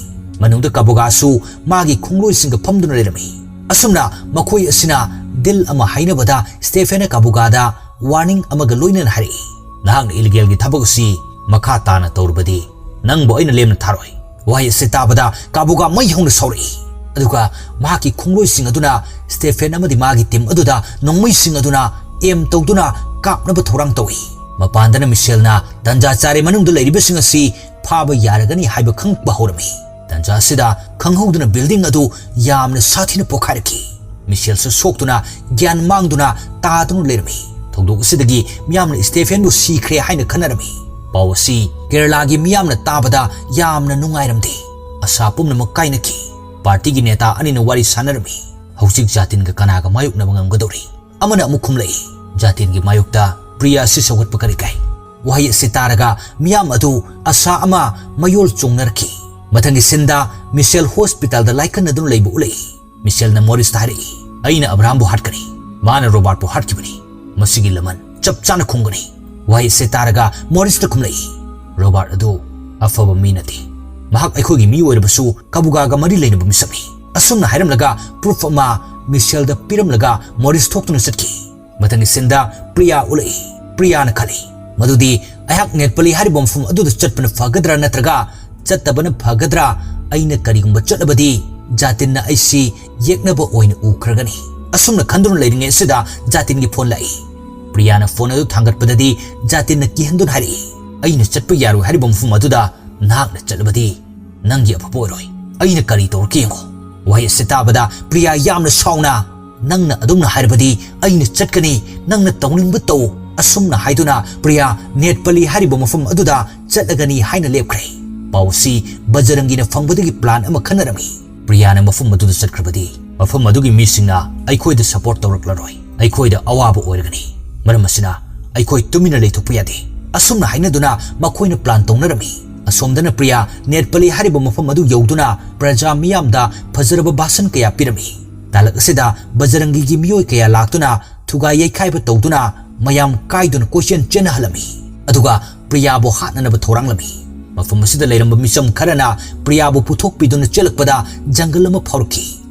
ꯃꯅꯨꯡꯗ ꯀꯥꯕꯨꯒꯥꯁꯨ ꯃꯥꯒꯤ ꯈꯣꯡꯂꯣꯏꯁꯤꯡꯒ ꯐꯝꯗꯨꯅ ꯂꯩꯔꯝꯃꯤ꯫ ꯑꯁꯨꯝꯅ ꯃꯈꯣꯏ ꯑꯁꯤꯅ ꯗꯤꯜ ꯑꯃ ꯍꯥꯏꯅꯕꯗ ꯁ꯭ꯇꯦꯐꯦꯟꯅ ꯀꯥꯕꯨꯒꯥꯗ ꯋꯥꯔꯅꯤꯡ ꯑꯃꯒ ꯂꯣꯏꯅꯅ ꯍꯥꯏꯔꯛꯏ, "ꯅꯍꯥꯛꯅ ꯏꯂꯤꯒꯦꯜꯒꯤ ꯊꯕꯛ ꯑꯁꯤ ꯃꯈꯥ ꯇꯥꯅ ꯇꯧꯔꯕꯗꯤ ꯅꯪꯕꯨ ꯑꯩꯅ ꯂꯦꯝꯅ ꯊꯥꯔꯣꯏ꯫" ꯋꯥꯍꯩ ꯑꯁꯤ ꯇꯥꯕꯗ ꯀꯥꯕꯨꯒꯥ ꯃꯩ ꯍꯧꯅ ꯁꯥꯎꯔꯛꯏ꯫ ꯑꯗꯨꯒ ꯃꯍꯥꯛꯀꯤ ꯈꯣꯡꯂꯣꯏꯁꯤꯡ ꯑꯗꯨꯅ ꯁ꯭ꯇꯦꯐꯦꯟ ꯑꯃꯗꯤ ꯃꯥꯒꯤ ꯇꯤꯝ ꯑꯗꯨꯗ ꯅꯣꯡꯃꯩꯁꯤꯡ ꯑꯗꯨꯅ ꯑꯦꯝ ꯇꯧꯗꯨꯅ ꯀꯥꯞꯅꯕ ꯊꯧꯔꯥꯡ ꯇꯧꯏ꯫ ꯃꯄꯥꯟꯗꯅ ꯃꯤꯁꯦꯜꯅ ꯇꯟꯖꯥ ꯆꯥꯔꯦ, ꯃꯅꯨꯡꯗ ꯂꯩꯔꯤꯕꯁꯤꯡ ꯑꯁꯤ ꯐꯥꯕ ꯌꯥꯔꯒꯅꯤ ꯍꯥꯏꯕ ꯈꯪꯂꯛꯄ ꯍꯧꯔꯝꯃꯤ꯫ ꯇꯥꯟꯖꯥ ꯑꯁꯤꯗ ꯈꯪꯍꯧꯗꯅ building ꯑꯗꯨ ꯌꯥꯝꯅ ꯁꯥꯊꯤꯅ ꯄꯣꯈꯥꯏꯔꯛꯈꯤ꯫ ꯃꯤꯁꯦꯜꯁꯨ ꯁꯣꯛꯇꯨꯅ, ꯒ꯭ꯌꯥꯟ ꯃꯥꯡꯗꯨꯅ ꯇꯥꯗꯨꯅ ꯂꯩꯔꯝꯃꯤ꯫ ꯊꯧꯗꯣꯛ ꯑꯁꯤꯗꯒꯤ ꯃꯤꯌꯥꯝꯅ ꯁ꯭ꯇꯦꯐꯦꯟꯕꯨ ꯁꯤꯈ꯭ꯔꯦ ꯍꯥꯏꯅ ꯈꯟꯅꯔꯝꯃꯤ꯫ ꯄꯥꯎ ꯑꯁꯤ ꯀꯦꯔꯂꯥꯒꯤ ꯃꯤꯌꯥꯝꯅ ꯇꯥꯕꯗ ꯌꯥꯝꯅ ꯅꯨꯡꯉꯥꯏꯔꯝꯗꯦ꯫ ꯑꯁꯥ ꯄꯨꯝꯅꯃꯛ ꯀꯥꯏꯅꯈꯤ꯫ ꯄꯥꯔꯇꯤꯒꯤ ꯅꯦꯇꯥ ꯑꯅꯤꯅ ꯋꯥꯔꯤ ꯁꯥꯟꯅꯔꯝꯃꯤ꯫ ꯍꯧꯖꯤꯛ ꯖꯥꯇꯤꯟꯒ ꯀꯅꯥꯒ ꯃꯥꯌꯣꯛꯅꯕ ꯉꯝꯒꯗꯧꯔꯤ? ꯑꯃꯅ ꯑꯃꯨꯛ ꯈꯨꯝꯂꯛꯏ, ꯖꯥꯇꯤꯟꯒꯤ ꯃꯥꯌꯣꯛꯇ ꯄ꯭ꯔꯤꯌꯥ ꯑꯁꯤ ꯁꯧꯒꯠꯄ ꯀꯔꯤ ꯀꯥꯏ? ꯋꯥꯍꯩ ꯑꯁꯤ ꯇꯥꯔꯒ ꯃꯤꯌꯥꯝ ꯑꯗꯨ ꯑꯁꯥ ꯑꯃ ꯃꯌꯣꯜ ꯆꯣꯡꯅꯔꯛꯈꯤ꯫ ꯃꯊꯪꯒꯤ ꯁꯤꯟꯗ ꯃꯤꯁꯦꯜ ꯍꯣꯁꯄꯤꯇꯥꯜꯗ ꯂꯥꯏꯀꯠꯅꯗꯨꯅ ꯂꯩꯕ ꯎꯠꯂꯛꯏ꯫ ꯃꯤꯁꯦꯜꯅ ꯃꯣꯔꯤꯁꯇ ꯍꯥꯏꯔꯛꯏ, "ꯑꯩꯅ ꯑꯕ꯭ꯔꯥꯍꯥꯝꯕꯨ ꯍꯥꯠꯀꯅꯤ꯫ ꯃꯥꯅ ꯔꯣꯕꯥꯔꯠꯄꯨ ꯍꯥꯠꯈꯤꯕꯅꯤ꯫ ꯃꯁꯤꯒꯤ ꯂꯃꯟ ꯆꯞ ꯆꯥꯅ ꯈꯨꯝꯒꯅꯤ꯫" ꯋꯥꯍꯩ ꯑꯁꯤ ꯇꯥꯔꯒ ꯃꯣꯔꯤꯁꯇ ꯈꯨꯝꯂꯛꯏ, "ꯔꯣꯕꯥꯔꯠ ꯑꯗꯨ ꯑꯐꯕ ꯃꯤ ꯅꯠꯇꯦ꯫ ꯃꯍꯥꯛ ꯑꯩꯈꯣꯏꯒꯤ ꯃꯤ ꯑꯣꯏꯔꯕꯁꯨ ꯀꯕꯨꯒꯥꯒ ꯃꯔꯤ ꯂꯩꯅꯕ ꯃꯤꯁꯛꯅꯤ꯫" ꯑꯁꯨꯝꯅ ꯍꯥꯏꯔꯝꯂꯒ proof ꯑꯃ ꯃꯤꯁꯦꯜꯗ ꯄꯤꯔꯝꯂꯒ ꯃꯣꯔꯤꯁ ꯊꯣꯛꯇꯨꯅ ꯆꯠꯈꯤ꯫ ꯃꯊꯪꯒꯤ ꯁꯤꯟꯗ ꯄ꯭ꯔꯤꯌꯥ ꯎꯠꯂꯛꯏ꯫ ꯄ꯭ꯔꯤꯌꯥꯅ ꯈꯜꯂꯤ, ꯃꯗꯨꯗꯤ ꯑꯩꯍꯥꯛ ꯅꯦꯠꯄꯂꯤ ꯍꯥꯏꯔꯤꯕ ꯃꯐꯝ ꯑꯗꯨꯗ ꯆꯠꯄꯅ ꯐꯒꯗ꯭ꯔꯥ ꯅꯠꯇ꯭ꯔꯒ ꯆꯠꯇꯕꯅ ꯐꯒꯗ꯭ꯔꯥ? ꯑꯩꯅ ꯀꯔꯤꯒꯨꯝꯕ ꯆꯠꯂꯕꯗꯤ ꯖꯥꯇꯤꯟꯅ ꯑꯩꯁꯤ ꯌꯦꯛꯅꯕ ꯑꯣꯏꯅ ꯎꯈ꯭ꯔꯒꯅꯤ꯫ ꯑꯁꯨꯝꯅ ꯈꯟꯗꯨꯅ ꯂꯩꯔꯤꯉꯩ ꯑꯁꯤꯗ ꯖꯥꯇꯤꯟꯒꯤ ꯐꯣꯟ ꯂꯥꯛꯏ꯫ ꯄ꯭ꯔꯤꯌꯥꯅ ꯐꯣꯟ ꯑꯗꯨ ꯊꯥꯡꯒꯠꯄꯗꯗꯤ ꯖꯥꯇꯤꯟꯅ ꯀꯤꯍꯟꯗꯨꯅ ꯍꯥꯏꯔꯛꯏ, "ꯑꯩꯅ ꯆꯠꯄ ꯌꯥꯔꯣꯏ ꯍꯥꯏꯔꯤꯕ ꯃꯐꯝ ꯑꯗꯨꯗ ꯅꯍꯥꯛꯅ ꯆꯠꯂꯕꯗꯤ ꯅꯪꯒꯤ ꯑꯐꯕ ꯑꯣꯏꯔꯣꯏ꯫ ꯑꯩꯅ ꯀꯔꯤ ꯇꯧꯔꯛꯀꯦ ꯌꯦꯡꯉꯣ꯫" ꯋꯥꯍꯩ ꯑꯁꯤ ꯇꯥꯕꯗ ꯄ꯭ꯔꯤꯌꯥ ꯌꯥꯝꯅ ꯁꯥꯎꯅ, "ꯅꯪꯅ ꯑꯗꯨꯝꯅ ꯍꯥꯏꯔꯕꯗꯤ ꯑꯩꯅ ꯆꯠꯀꯅꯤ, ꯅꯪꯅ ꯇꯧꯅꯤꯡꯕ ꯇꯧ꯫" ꯑꯁꯨꯝꯅ ꯍꯥꯏꯗꯨꯅ ꯄ꯭ꯔꯤꯌꯥ ꯅꯦꯠꯄꯂꯤ ꯍꯥꯏꯔꯤꯕ ꯃꯐꯝ ꯑꯗꯨꯗ ꯆꯠꯂꯒꯅꯤ ꯍꯥꯏꯅ ꯂꯦꯞꯈ꯭ꯔꯦ꯫ ꯄꯥꯎ ꯑꯁꯤ ꯕꯖꯔꯪꯒꯤꯅ ꯐꯪꯕꯗꯒꯤ plan ꯑꯃ ꯈꯟꯅꯔꯝꯃꯤ꯫ ꯄ꯭ꯔꯤꯌꯥꯅ ꯃꯐꯝ ꯑꯗꯨꯗ ꯆꯠꯈ꯭ꯔꯕꯗꯤ ꯃꯐꯝ ꯑꯗꯨꯒꯤ ꯃꯤꯁꯤꯡꯅ ꯑꯩꯈꯣꯏꯗ support ꯇꯧꯔꯛꯂꯔꯣꯏ꯫ ꯑꯩꯈꯣꯏꯗ ꯑꯋꯥꯕ ꯑꯣꯏꯔꯒꯅꯤ꯫ ꯃꯔꯝ ꯑꯁꯤꯅ ꯑꯩꯈꯣꯏ ꯇꯨꯃꯤꯟꯅ ꯂꯩꯊꯣꯛꯄ ꯌꯥꯗꯦ꯫ ꯑꯁꯨꯝꯅ ꯍꯥꯏꯅꯗꯨꯅ ꯃꯈꯣꯏꯅ plan ꯇꯧꯅꯔꯝꯃꯤ꯫ ꯑꯁꯣꯝꯗꯅ ꯄ꯭ꯔꯤꯌꯥ ꯅꯦꯠꯄꯂꯤ ꯍꯥꯏꯔꯤꯕ ꯃꯐꯝ ꯑꯗꯨ ꯌꯧꯗꯨꯅ ꯄ꯭ꯔꯖꯥ ꯃꯤꯌꯥꯝꯗ ꯐꯖꯔꯕ ꯚꯥꯁꯟ ꯀꯌꯥ ꯄꯤꯔꯝꯃꯤ꯫ ꯇꯥꯂꯛ ꯑꯁꯤꯗ ꯕꯖꯔꯪꯒꯤꯒꯤ ꯃꯤꯑꯣꯏ ꯀꯌꯥ ꯂꯥꯛꯇꯨꯅ ꯊꯨꯒꯥꯏ ꯌꯩꯈꯥꯏꯕ ꯇꯧꯗꯨꯅ ꯃꯌꯥꯝ ꯀꯥꯏꯗꯨꯅ ꯀꯣꯏꯆꯦꯟ ꯆꯦꯟꯅꯍꯜꯂꯝꯃꯤ꯫ ꯑꯗꯨꯒ ꯄ꯭ꯔꯤꯌꯥꯕꯨ ꯍꯥꯠꯅꯅꯕ ꯊꯧꯔꯥꯡꯂꯝꯃꯤ꯫ ꯃꯐꯝ ꯑꯁꯤꯗ ꯂꯩꯔꯝꯕ ꯃꯤꯆꯝ ꯈꯔꯅ ꯄ꯭ꯔꯤꯌꯥꯕꯨ ꯄꯨꯊꯣꯛꯄꯤꯗꯨꯅ ꯆꯦꯜꯂꯛꯄꯗ ꯖꯪꯒꯜ ꯑꯃ ꯐꯥꯎꯔꯛꯈꯤ꯫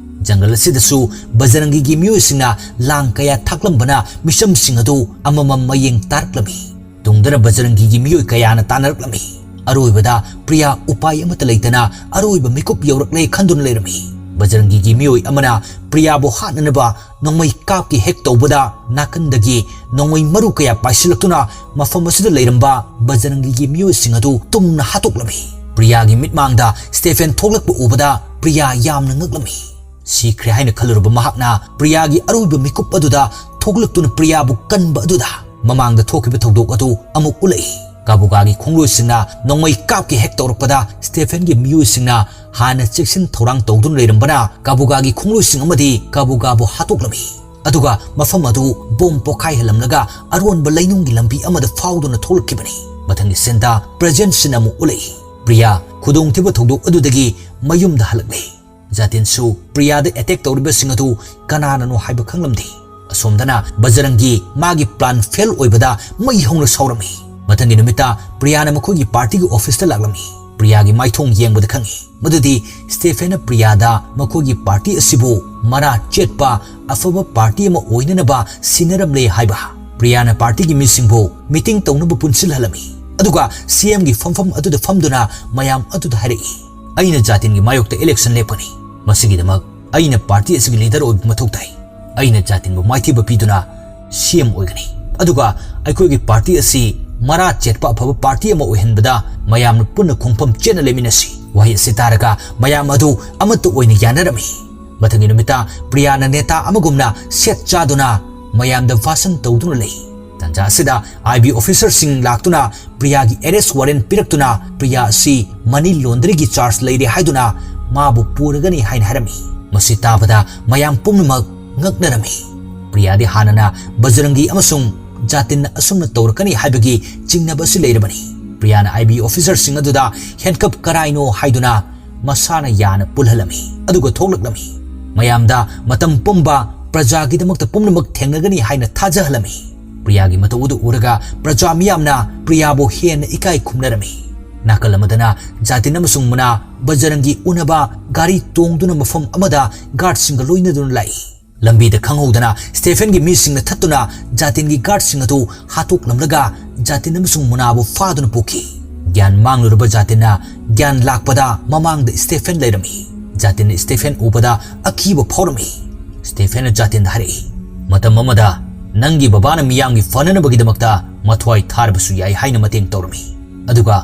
ꯖꯪꯒꯜ ꯑꯁꯤꯗꯁꯨ ꯕꯖꯔꯪꯒꯤꯒꯤ ꯃꯤꯑꯣꯏꯁꯤꯡꯅ ꯂꯥꯡ ꯀꯌꯥ ꯊꯥꯛꯂꯝꯕꯅ ꯃꯤꯆꯝꯁꯤꯡ ꯑꯗꯨ ꯑꯃꯃꯝ ꯃꯌꯦꯡ ꯇꯥꯔꯛꯂꯝꯃꯤ꯫ ꯇꯨꯡꯗꯅ ꯕꯖꯔꯪꯒꯤꯒꯤ ꯃꯤꯑꯣꯏ ꯀꯌꯥꯅ ꯇꯥꯟꯅꯔꯛꯂꯝꯃꯤ꯫ ꯑꯔꯣꯏꯕꯗ ꯄ꯭ꯔꯤꯌꯥ ꯎꯄꯥꯏ ꯑꯃꯠꯇ ꯂꯩꯇꯅ ꯑꯔꯣꯏꯕ ꯃꯤꯀꯨꯞ ꯌꯧꯔꯛꯂꯦ ꯈꯟꯗꯨꯅ ꯂꯩꯔꯝꯃꯤ꯫ ꯕꯖꯔꯪꯒꯤꯒꯤ ꯃꯤꯑꯣꯏ ꯑꯃꯅ ꯄ꯭ꯔꯤꯌꯥꯕꯨ ꯍꯥꯠꯅꯅꯕ ꯅꯣꯡꯃꯩ ꯀꯥꯞꯀꯦ ꯍꯦꯛ ꯇꯧꯕꯗ ꯅꯥꯀꯟꯗꯒꯤ ꯅꯣꯡꯃꯩ ꯃꯔꯨ ꯀꯌꯥ ꯄꯥꯏꯁꯤꯜꯂꯛꯇꯨꯅ ꯃꯐꯝ ꯑꯁꯤꯗ ꯂꯩꯔꯝꯕ ꯕꯖꯔꯪꯒꯤꯒꯤ ꯃꯤꯑꯣꯏꯁꯤꯡ ꯑꯗꯨ ꯇꯨꯝꯅ ꯍꯥꯠꯇꯣꯛꯂꯝꯃꯤ꯫ ꯄ꯭ꯔꯤꯌꯥꯒꯤ ꯃꯤꯠꯃꯥꯡꯗ ꯁ꯭ꯇꯦꯐꯦꯟ ꯊꯣꯛꯂꯛꯄ ꯎꯕꯗ ꯄ꯭ꯔꯤꯌꯥ ꯌꯥꯝꯅ ꯉꯛꯂꯝꯃꯤ꯫ ꯁꯤꯈ꯭ꯔꯦ ꯍꯥꯏꯅ ꯈꯜꯂꯨꯔꯕ ꯃꯍꯥꯛꯅ ꯄ꯭ꯔꯤꯌꯥꯒꯤ ꯑꯔꯣꯏꯕ ꯃꯤꯀꯨꯞ ꯑꯗꯨꯗ ꯊꯣꯛꯂꯛꯇꯨꯅ ꯄ꯭ꯔꯤꯌꯥꯕꯨ ꯀꯟꯕ ꯑꯗꯨꯗ ꯃꯃꯥꯡꯗ ꯊꯣꯛꯈꯤꯕ ꯊꯧꯗꯣꯛ ꯑꯗꯨ ꯑꯃꯨꯛ ꯎꯠꯂꯛꯏ꯫ ꯀꯥꯕꯨꯒꯥꯒꯤ ꯈꯣꯡꯂꯣꯏꯁꯤꯡꯅ ꯅꯣꯡꯃꯩ ꯀꯥꯞꯀꯦ ꯍꯦꯛ ꯇꯧꯔꯛꯄꯗ ꯁ꯭ꯇꯦꯐꯦꯟꯒꯤ ꯃꯤꯑꯣꯏꯁꯤꯡꯅ ꯍꯥꯟꯅ ꯆꯦꯛꯁꯤꯟ ꯊꯧꯔꯥꯡ ꯇꯧꯗꯨꯅ ꯂꯩꯔꯝꯕꯅ ꯀꯥꯕꯨꯒꯥꯒꯤ ꯈꯣꯡꯂꯣꯏꯁꯤꯡ ꯑꯃꯗꯤ ꯀꯥꯕꯨꯒꯥꯕꯨ ꯍꯥꯠꯇꯣꯛꯂꯝꯃꯤ꯫ ꯑꯗꯨꯒ ꯃꯐꯝ ꯑꯗꯨ ꯕꯣꯝ ꯄꯣꯈꯥꯏꯍꯜꯂꯝꯂꯒ ꯑꯔꯣꯟꯕ ꯂꯩꯅꯨꯡꯒꯤ ꯂꯝꯕꯤ ꯑꯃꯗ ꯐꯥꯎꯗꯨꯅ ꯊꯣꯛꯂꯛꯈꯤꯕꯅꯤ꯫ ꯃꯊꯪꯒꯤ ꯁꯤꯟꯗ ꯄ꯭ꯔꯖꯦꯟꯁꯤꯅ ꯑꯃꯨꯛ ꯎꯠꯂꯛꯏ꯫ ꯄ꯭ꯔꯤꯌꯥ ꯈꯨꯗꯣꯡꯊꯤꯕ ꯊꯧꯗꯣꯛ ꯑꯗꯨꯗꯒꯤ ꯃꯌꯨꯝꯗ ꯍꯜꯂꯛꯂꯦ꯫ ꯖꯥꯇꯤꯟꯁꯨ ꯄ꯭ꯔꯤꯌꯥꯗ ꯑꯦꯇꯦꯛ ꯇꯧꯔꯤꯕꯁꯤꯡ ꯑꯗꯨ ꯀꯅꯥꯅꯅꯣ ꯍꯥꯏꯕ ꯈꯪꯂꯝꯗꯦ꯫ ꯑꯁꯣꯝꯗꯅ ꯕꯖꯔꯪꯒꯤ ꯃꯥꯒꯤ ꯄ꯭ꯂꯥꯟ ꯐꯦꯜ ꯑꯣꯏꯕꯗ ꯃꯩ ꯍꯧꯅ ꯁꯥꯎꯔꯝꯃꯤ꯫ ꯃꯊꯪꯒꯤ ꯅꯨꯃꯤꯠꯇ ꯄ꯭ꯔꯤꯌꯥꯅ ꯃꯈꯣꯏꯒꯤ ꯄꯥꯔꯇꯤꯒꯤ ꯑꯣꯐꯤꯁꯇ ꯂꯥꯛꯂꯝꯃꯤ꯫ ꯄ꯭ꯔꯤꯌꯥꯒꯤ ꯃꯥꯏꯊꯣꯡ ꯌꯦꯡꯕꯗ ꯈꯪꯉꯤ ꯃꯗꯨꯗꯤ ꯁ꯭ꯇꯦꯐꯦꯟꯅ ꯄ꯭ꯔꯤꯌꯥꯗ ꯃꯈꯣꯏꯒꯤ ꯄꯥꯔꯇꯤ ꯑꯁꯤꯕꯨ ꯃꯔꯥ ꯆꯦꯠꯄ ꯑꯐꯕ ꯄꯥꯔꯇꯤ ꯑꯃ ꯑꯣꯏꯅꯅꯕ ꯁꯤꯟꯅꯔꯝꯂꯦ ꯍꯥꯏꯕ꯫ ꯄ꯭ꯔꯤꯌꯥꯅ ꯄꯥꯔꯇꯤꯒꯤ ꯃꯤꯁꯤꯡꯕꯨ ꯃꯤꯇꯤꯡ ꯇꯧꯅꯕ ꯄꯨꯟꯁꯤꯜꯍꯜꯂꯝꯃꯤ꯫ ꯑꯗꯨꯒ ꯁꯤꯑꯦꯝꯒꯤ ꯐꯝꯐꯝ ꯑꯗꯨꯗ ꯐꯝꯗꯨꯅ ꯃꯌꯥꯝ ꯑꯗꯨꯗ ꯍꯥꯏꯔꯛꯏ, "ꯑꯩꯅ ꯖꯥꯇꯤꯟꯒꯤ ꯃꯥꯌꯣꯛꯇ ꯏꯂꯦꯛꯁꯟ ꯂꯦꯞꯀꯅꯤ꯫ ꯃꯁꯤꯒꯤꯗꯃꯛ ꯑꯩꯅ ꯄꯥꯔꯇꯤ ꯑꯁꯤꯒꯤ ꯂꯤꯗꯔ ꯑꯣꯏꯕ ꯃꯊꯧ ꯇꯥꯏ꯫ ꯑꯩꯅ ꯖꯥꯇꯤꯟꯕꯨ ꯃꯥꯏꯊꯤꯕ ꯄꯤꯗꯨꯅ ꯁꯤꯑꯦꯝ ꯑꯣꯏꯒꯅꯤ꯫ ꯑꯗꯨꯒ ꯑꯩꯈꯣꯏꯒꯤ ꯄꯥꯔꯇꯤ ꯑꯁꯤ ꯃꯔꯥ ꯆꯦꯠꯄ ꯑꯐꯕ ꯄꯥꯔꯇꯤ ꯑꯃ ꯑꯣꯏꯍꯟꯕꯗ ꯃꯌꯥꯝꯅ ꯄꯨꯟꯅ ꯈꯣꯡꯐꯝ ꯆꯦꯠꯅ ꯂꯦꯞꯃꯤꯟꯅꯁꯤ꯫" ꯋꯥꯍꯩ ꯑꯁꯤ ꯇꯥꯔꯒ ꯃꯌꯥꯝ ꯑꯗꯨ ꯑꯃꯠꯇ ꯑꯣꯏꯅ ꯌꯥꯅꯔꯝꯃꯤ꯫ ꯃꯊꯪꯒꯤ ꯅꯨꯃꯤꯠꯇ ꯄ꯭ꯔꯤꯌꯥꯅ ꯅꯦꯇꯥ ꯑꯃꯒꯨꯝꯅ ꯁꯦꯠ ꯆꯥꯗꯨꯅ ꯃꯌꯥꯝꯗ ꯚꯥꯁꯟ ꯇꯧꯗꯨꯅ ꯂꯩ꯫ ꯇꯥꯟꯖꯥ ꯑꯁꯤꯗ ꯑꯥꯏ ꯕꯤ ꯑꯣꯐꯤꯁꯔꯁꯤꯡ ꯂꯥꯛꯇꯨꯅ ꯄ꯭ꯔꯤꯌꯥꯒꯤ ꯑꯦꯔꯦꯁ ꯋꯥꯔꯦꯟ ꯄꯤꯔꯛꯇꯨꯅ ꯄ꯭ꯔꯤꯌꯥ ꯑꯁꯤ ꯃꯅꯤ ꯂꯣꯟꯗꯔꯤꯒꯤ ꯆꯥꯔꯖ ꯂꯩꯔꯦ ꯍꯥꯏꯗꯨꯅ ꯃꯥꯕꯨ ꯄꯨꯔꯒꯅꯤ ꯍꯥꯏꯅ ꯍꯥꯏꯔꯝꯃꯤ꯫ ꯃꯁꯤ ꯇꯥꯕꯗ ꯃꯌꯥꯝ ꯄꯨꯝꯅꯃꯛ ꯉꯛꯅꯔꯝꯃꯤ꯫ ꯄ꯭ꯔꯤꯌꯥꯗꯤ ꯍꯥꯟꯅꯅ ꯕꯖꯔꯪꯒꯤ ꯑꯃꯁꯨꯡ ꯖꯥꯇꯤꯟꯅ ꯑꯁꯨꯝꯅ ꯇꯧꯔꯛꯀꯅꯤ ꯍꯥꯏꯕꯒꯤ ꯆꯤꯡꯅꯕ ꯑꯁꯤ ꯂꯩꯔꯕꯅꯤ꯫ ꯄ꯭ꯔꯤꯌꯥꯅ ꯑꯥꯏ ꯕꯤ ꯑꯣꯐꯤꯁꯔꯁꯤꯡ ꯑꯗꯨꯗ ꯍꯦꯟꯀꯞ ꯀꯔꯥꯏꯅꯣ ꯍꯥꯏꯗꯨꯅ ꯃꯁꯥꯅ ꯌꯥꯅ ꯄꯨꯜꯍꯜꯂꯝꯃꯤ꯫ ꯑꯗꯨꯒ ꯊꯣꯛꯂꯛꯂꯝꯃꯤ꯫ ꯃꯌꯥꯝꯗ ꯃꯇꯝ ꯄꯨꯝꯕ ꯄ꯭ꯔꯖꯥꯒꯤꯗꯃꯛꯇ ꯄꯨꯝꯅꯃꯛ ꯊꯦꯡꯅꯒꯅꯤ ꯍꯥꯏꯅ ꯊꯥꯖꯍꯜꯂꯝꯃꯤ꯫ ꯄ꯭ꯔꯤꯌꯥꯒꯤ ꯃꯇꯧ ꯑꯗꯨ ꯎꯔꯒ ꯄ꯭ꯔꯖꯥ ꯃꯤꯌꯥꯝꯅ ꯄ꯭ꯔꯤꯌꯥꯕꯨ ꯍꯦꯟꯅ ꯏꯀꯥꯏ ꯈꯨꯝꯅꯔꯝꯃꯤ꯫ ꯅꯥꯀꯜ ꯑꯃꯗꯅ ꯖꯥꯇꯤꯟ ꯑꯃꯁꯨꯡ ꯃꯨꯅꯥ ꯕꯖꯔꯪꯒꯤ ꯎꯅꯕ ꯒꯥꯔꯤ ꯇꯣꯡꯗꯨꯅ ꯃꯐꯝ ꯑꯃꯗ ꯒꯥꯔꯗꯁꯤꯡꯒ ꯂꯣꯏꯅꯗꯨꯅ ꯂꯥꯛꯏ꯫ ꯂꯝꯕꯤꯗ ꯈꯪꯍꯧꯗꯅ ꯁ꯭ꯇꯦꯐꯦꯟꯒꯤ ꯃꯤꯁꯤꯡꯅ ꯊꯠꯇꯨꯅ ꯖꯥꯇꯤꯟꯒꯤ ꯒꯥꯔꯗꯁꯤꯡ ꯑꯗꯨ ꯍꯥꯠꯇꯣꯛꯂꯝꯂꯒ ꯖꯥꯇꯤꯟ ꯑꯃꯁꯨꯡ ꯃꯨꯅꯥꯕꯨ ꯐꯥꯗꯨꯅ ꯄꯨꯈꯤ꯫ ꯒ꯭ꯌꯥꯟ ꯃꯥꯡꯂꯨꯔꯕ ꯖꯥꯇꯤꯟꯅ ꯒ꯭ꯌꯥꯟ ꯂꯥꯛꯄꯗ ꯃꯃꯥꯡꯗ ꯁ꯭ꯇꯦꯐꯦꯟ ꯂꯩꯔꯝꯃꯤ꯫ ꯖꯥꯇꯤꯟꯅ ꯁ꯭ꯇꯦꯐꯦꯟ ꯎꯕꯗ ꯑꯀꯤꯕ ꯐꯥꯎꯔꯝꯃꯤ꯫ ꯁ꯭ꯇꯦꯐꯦꯟꯅ ꯖꯥꯇꯤꯟꯗ ꯍꯥꯏꯔꯛꯏ, "ꯃꯇꯝ ꯑꯃꯗ ꯅꯪꯒꯤ ꯕꯕꯥꯅ ꯃꯤꯌꯥꯝꯒꯤ ꯐꯅꯅꯕꯒꯤꯗꯃꯛꯇ ꯃꯊ꯭ꯋꯥꯏ ꯊꯥꯔꯕꯁꯨ ꯌꯥꯏ ꯍꯥꯏꯅ ꯃꯇꯦꯡ ꯇꯧꯔꯝꯃꯤ꯫ ꯑꯗꯨꯒ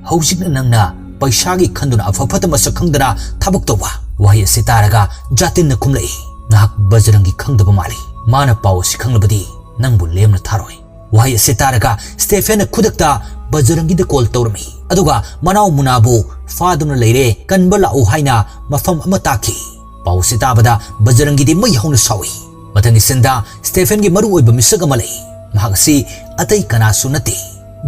ꯍꯧꯖꯤꯛꯅ ꯅꯪꯅ ꯄꯩꯁꯥꯒꯤ ꯈꯟꯗꯨꯅ ꯑꯐ ꯐꯠꯇ ꯃꯁꯛ ꯈꯪꯗꯅ ꯊꯕꯛ ꯇꯧꯕ꯫ ꯋꯥꯍꯩ ꯑꯁꯤ ꯇꯥꯔꯒ ꯖꯥꯇꯤꯟꯅ ꯈꯨꯝꯂꯛꯏ, "ꯅꯍꯥꯛ ꯕꯖꯔꯪꯒꯤ ꯈꯪꯗꯕ ꯃꯥꯜꯂꯤ꯫ ꯃꯥꯅ ꯄꯥꯎ ꯑꯁꯤ ꯈꯪꯂꯕꯗꯤ ꯅꯪꯕꯨ ꯂꯦꯝꯅ ꯊꯥꯔꯣꯏ"꯫ ꯋꯥꯍꯩ ꯑꯁꯤ ꯇꯥꯔꯒ ꯁ꯭ꯇꯦꯐꯦꯟꯅ ꯈꯨꯗꯛꯇ ꯕꯖꯔꯪꯒꯤꯗ ꯀꯣꯜ ꯇꯧꯔꯝꯃꯤ, ꯑꯗꯨꯒ ꯃꯅꯥꯎ ꯃꯨꯅꯥꯕꯨ ꯐꯥꯗꯨꯅ ꯂꯩꯔꯦ, ꯀꯟꯕ ꯂꯥꯛꯎ ꯍꯥꯏꯅ ꯃꯐꯝ ꯑꯃ ꯇꯥꯛꯈꯤ꯫ ꯄꯥꯎ ꯑꯁꯤ ꯇꯥꯕꯗ ꯕꯖꯔꯪꯒꯤꯗꯤ ꯃꯩ ꯍꯧꯅ ꯁꯥꯎꯏ꯫ ꯃꯊꯪꯒꯤ ꯁꯤꯟꯗ ꯁ꯭ꯇꯦꯐꯦꯟꯒꯤ ꯃꯔꯨ ꯑꯣꯏꯕ ꯃꯤꯁꯛ ꯑꯃ ꯂꯩ꯫ ꯃꯍꯥꯛ ꯑꯁꯤ ꯑꯇꯩ ꯀꯅꯥꯁꯨ ꯅꯠꯇꯦ,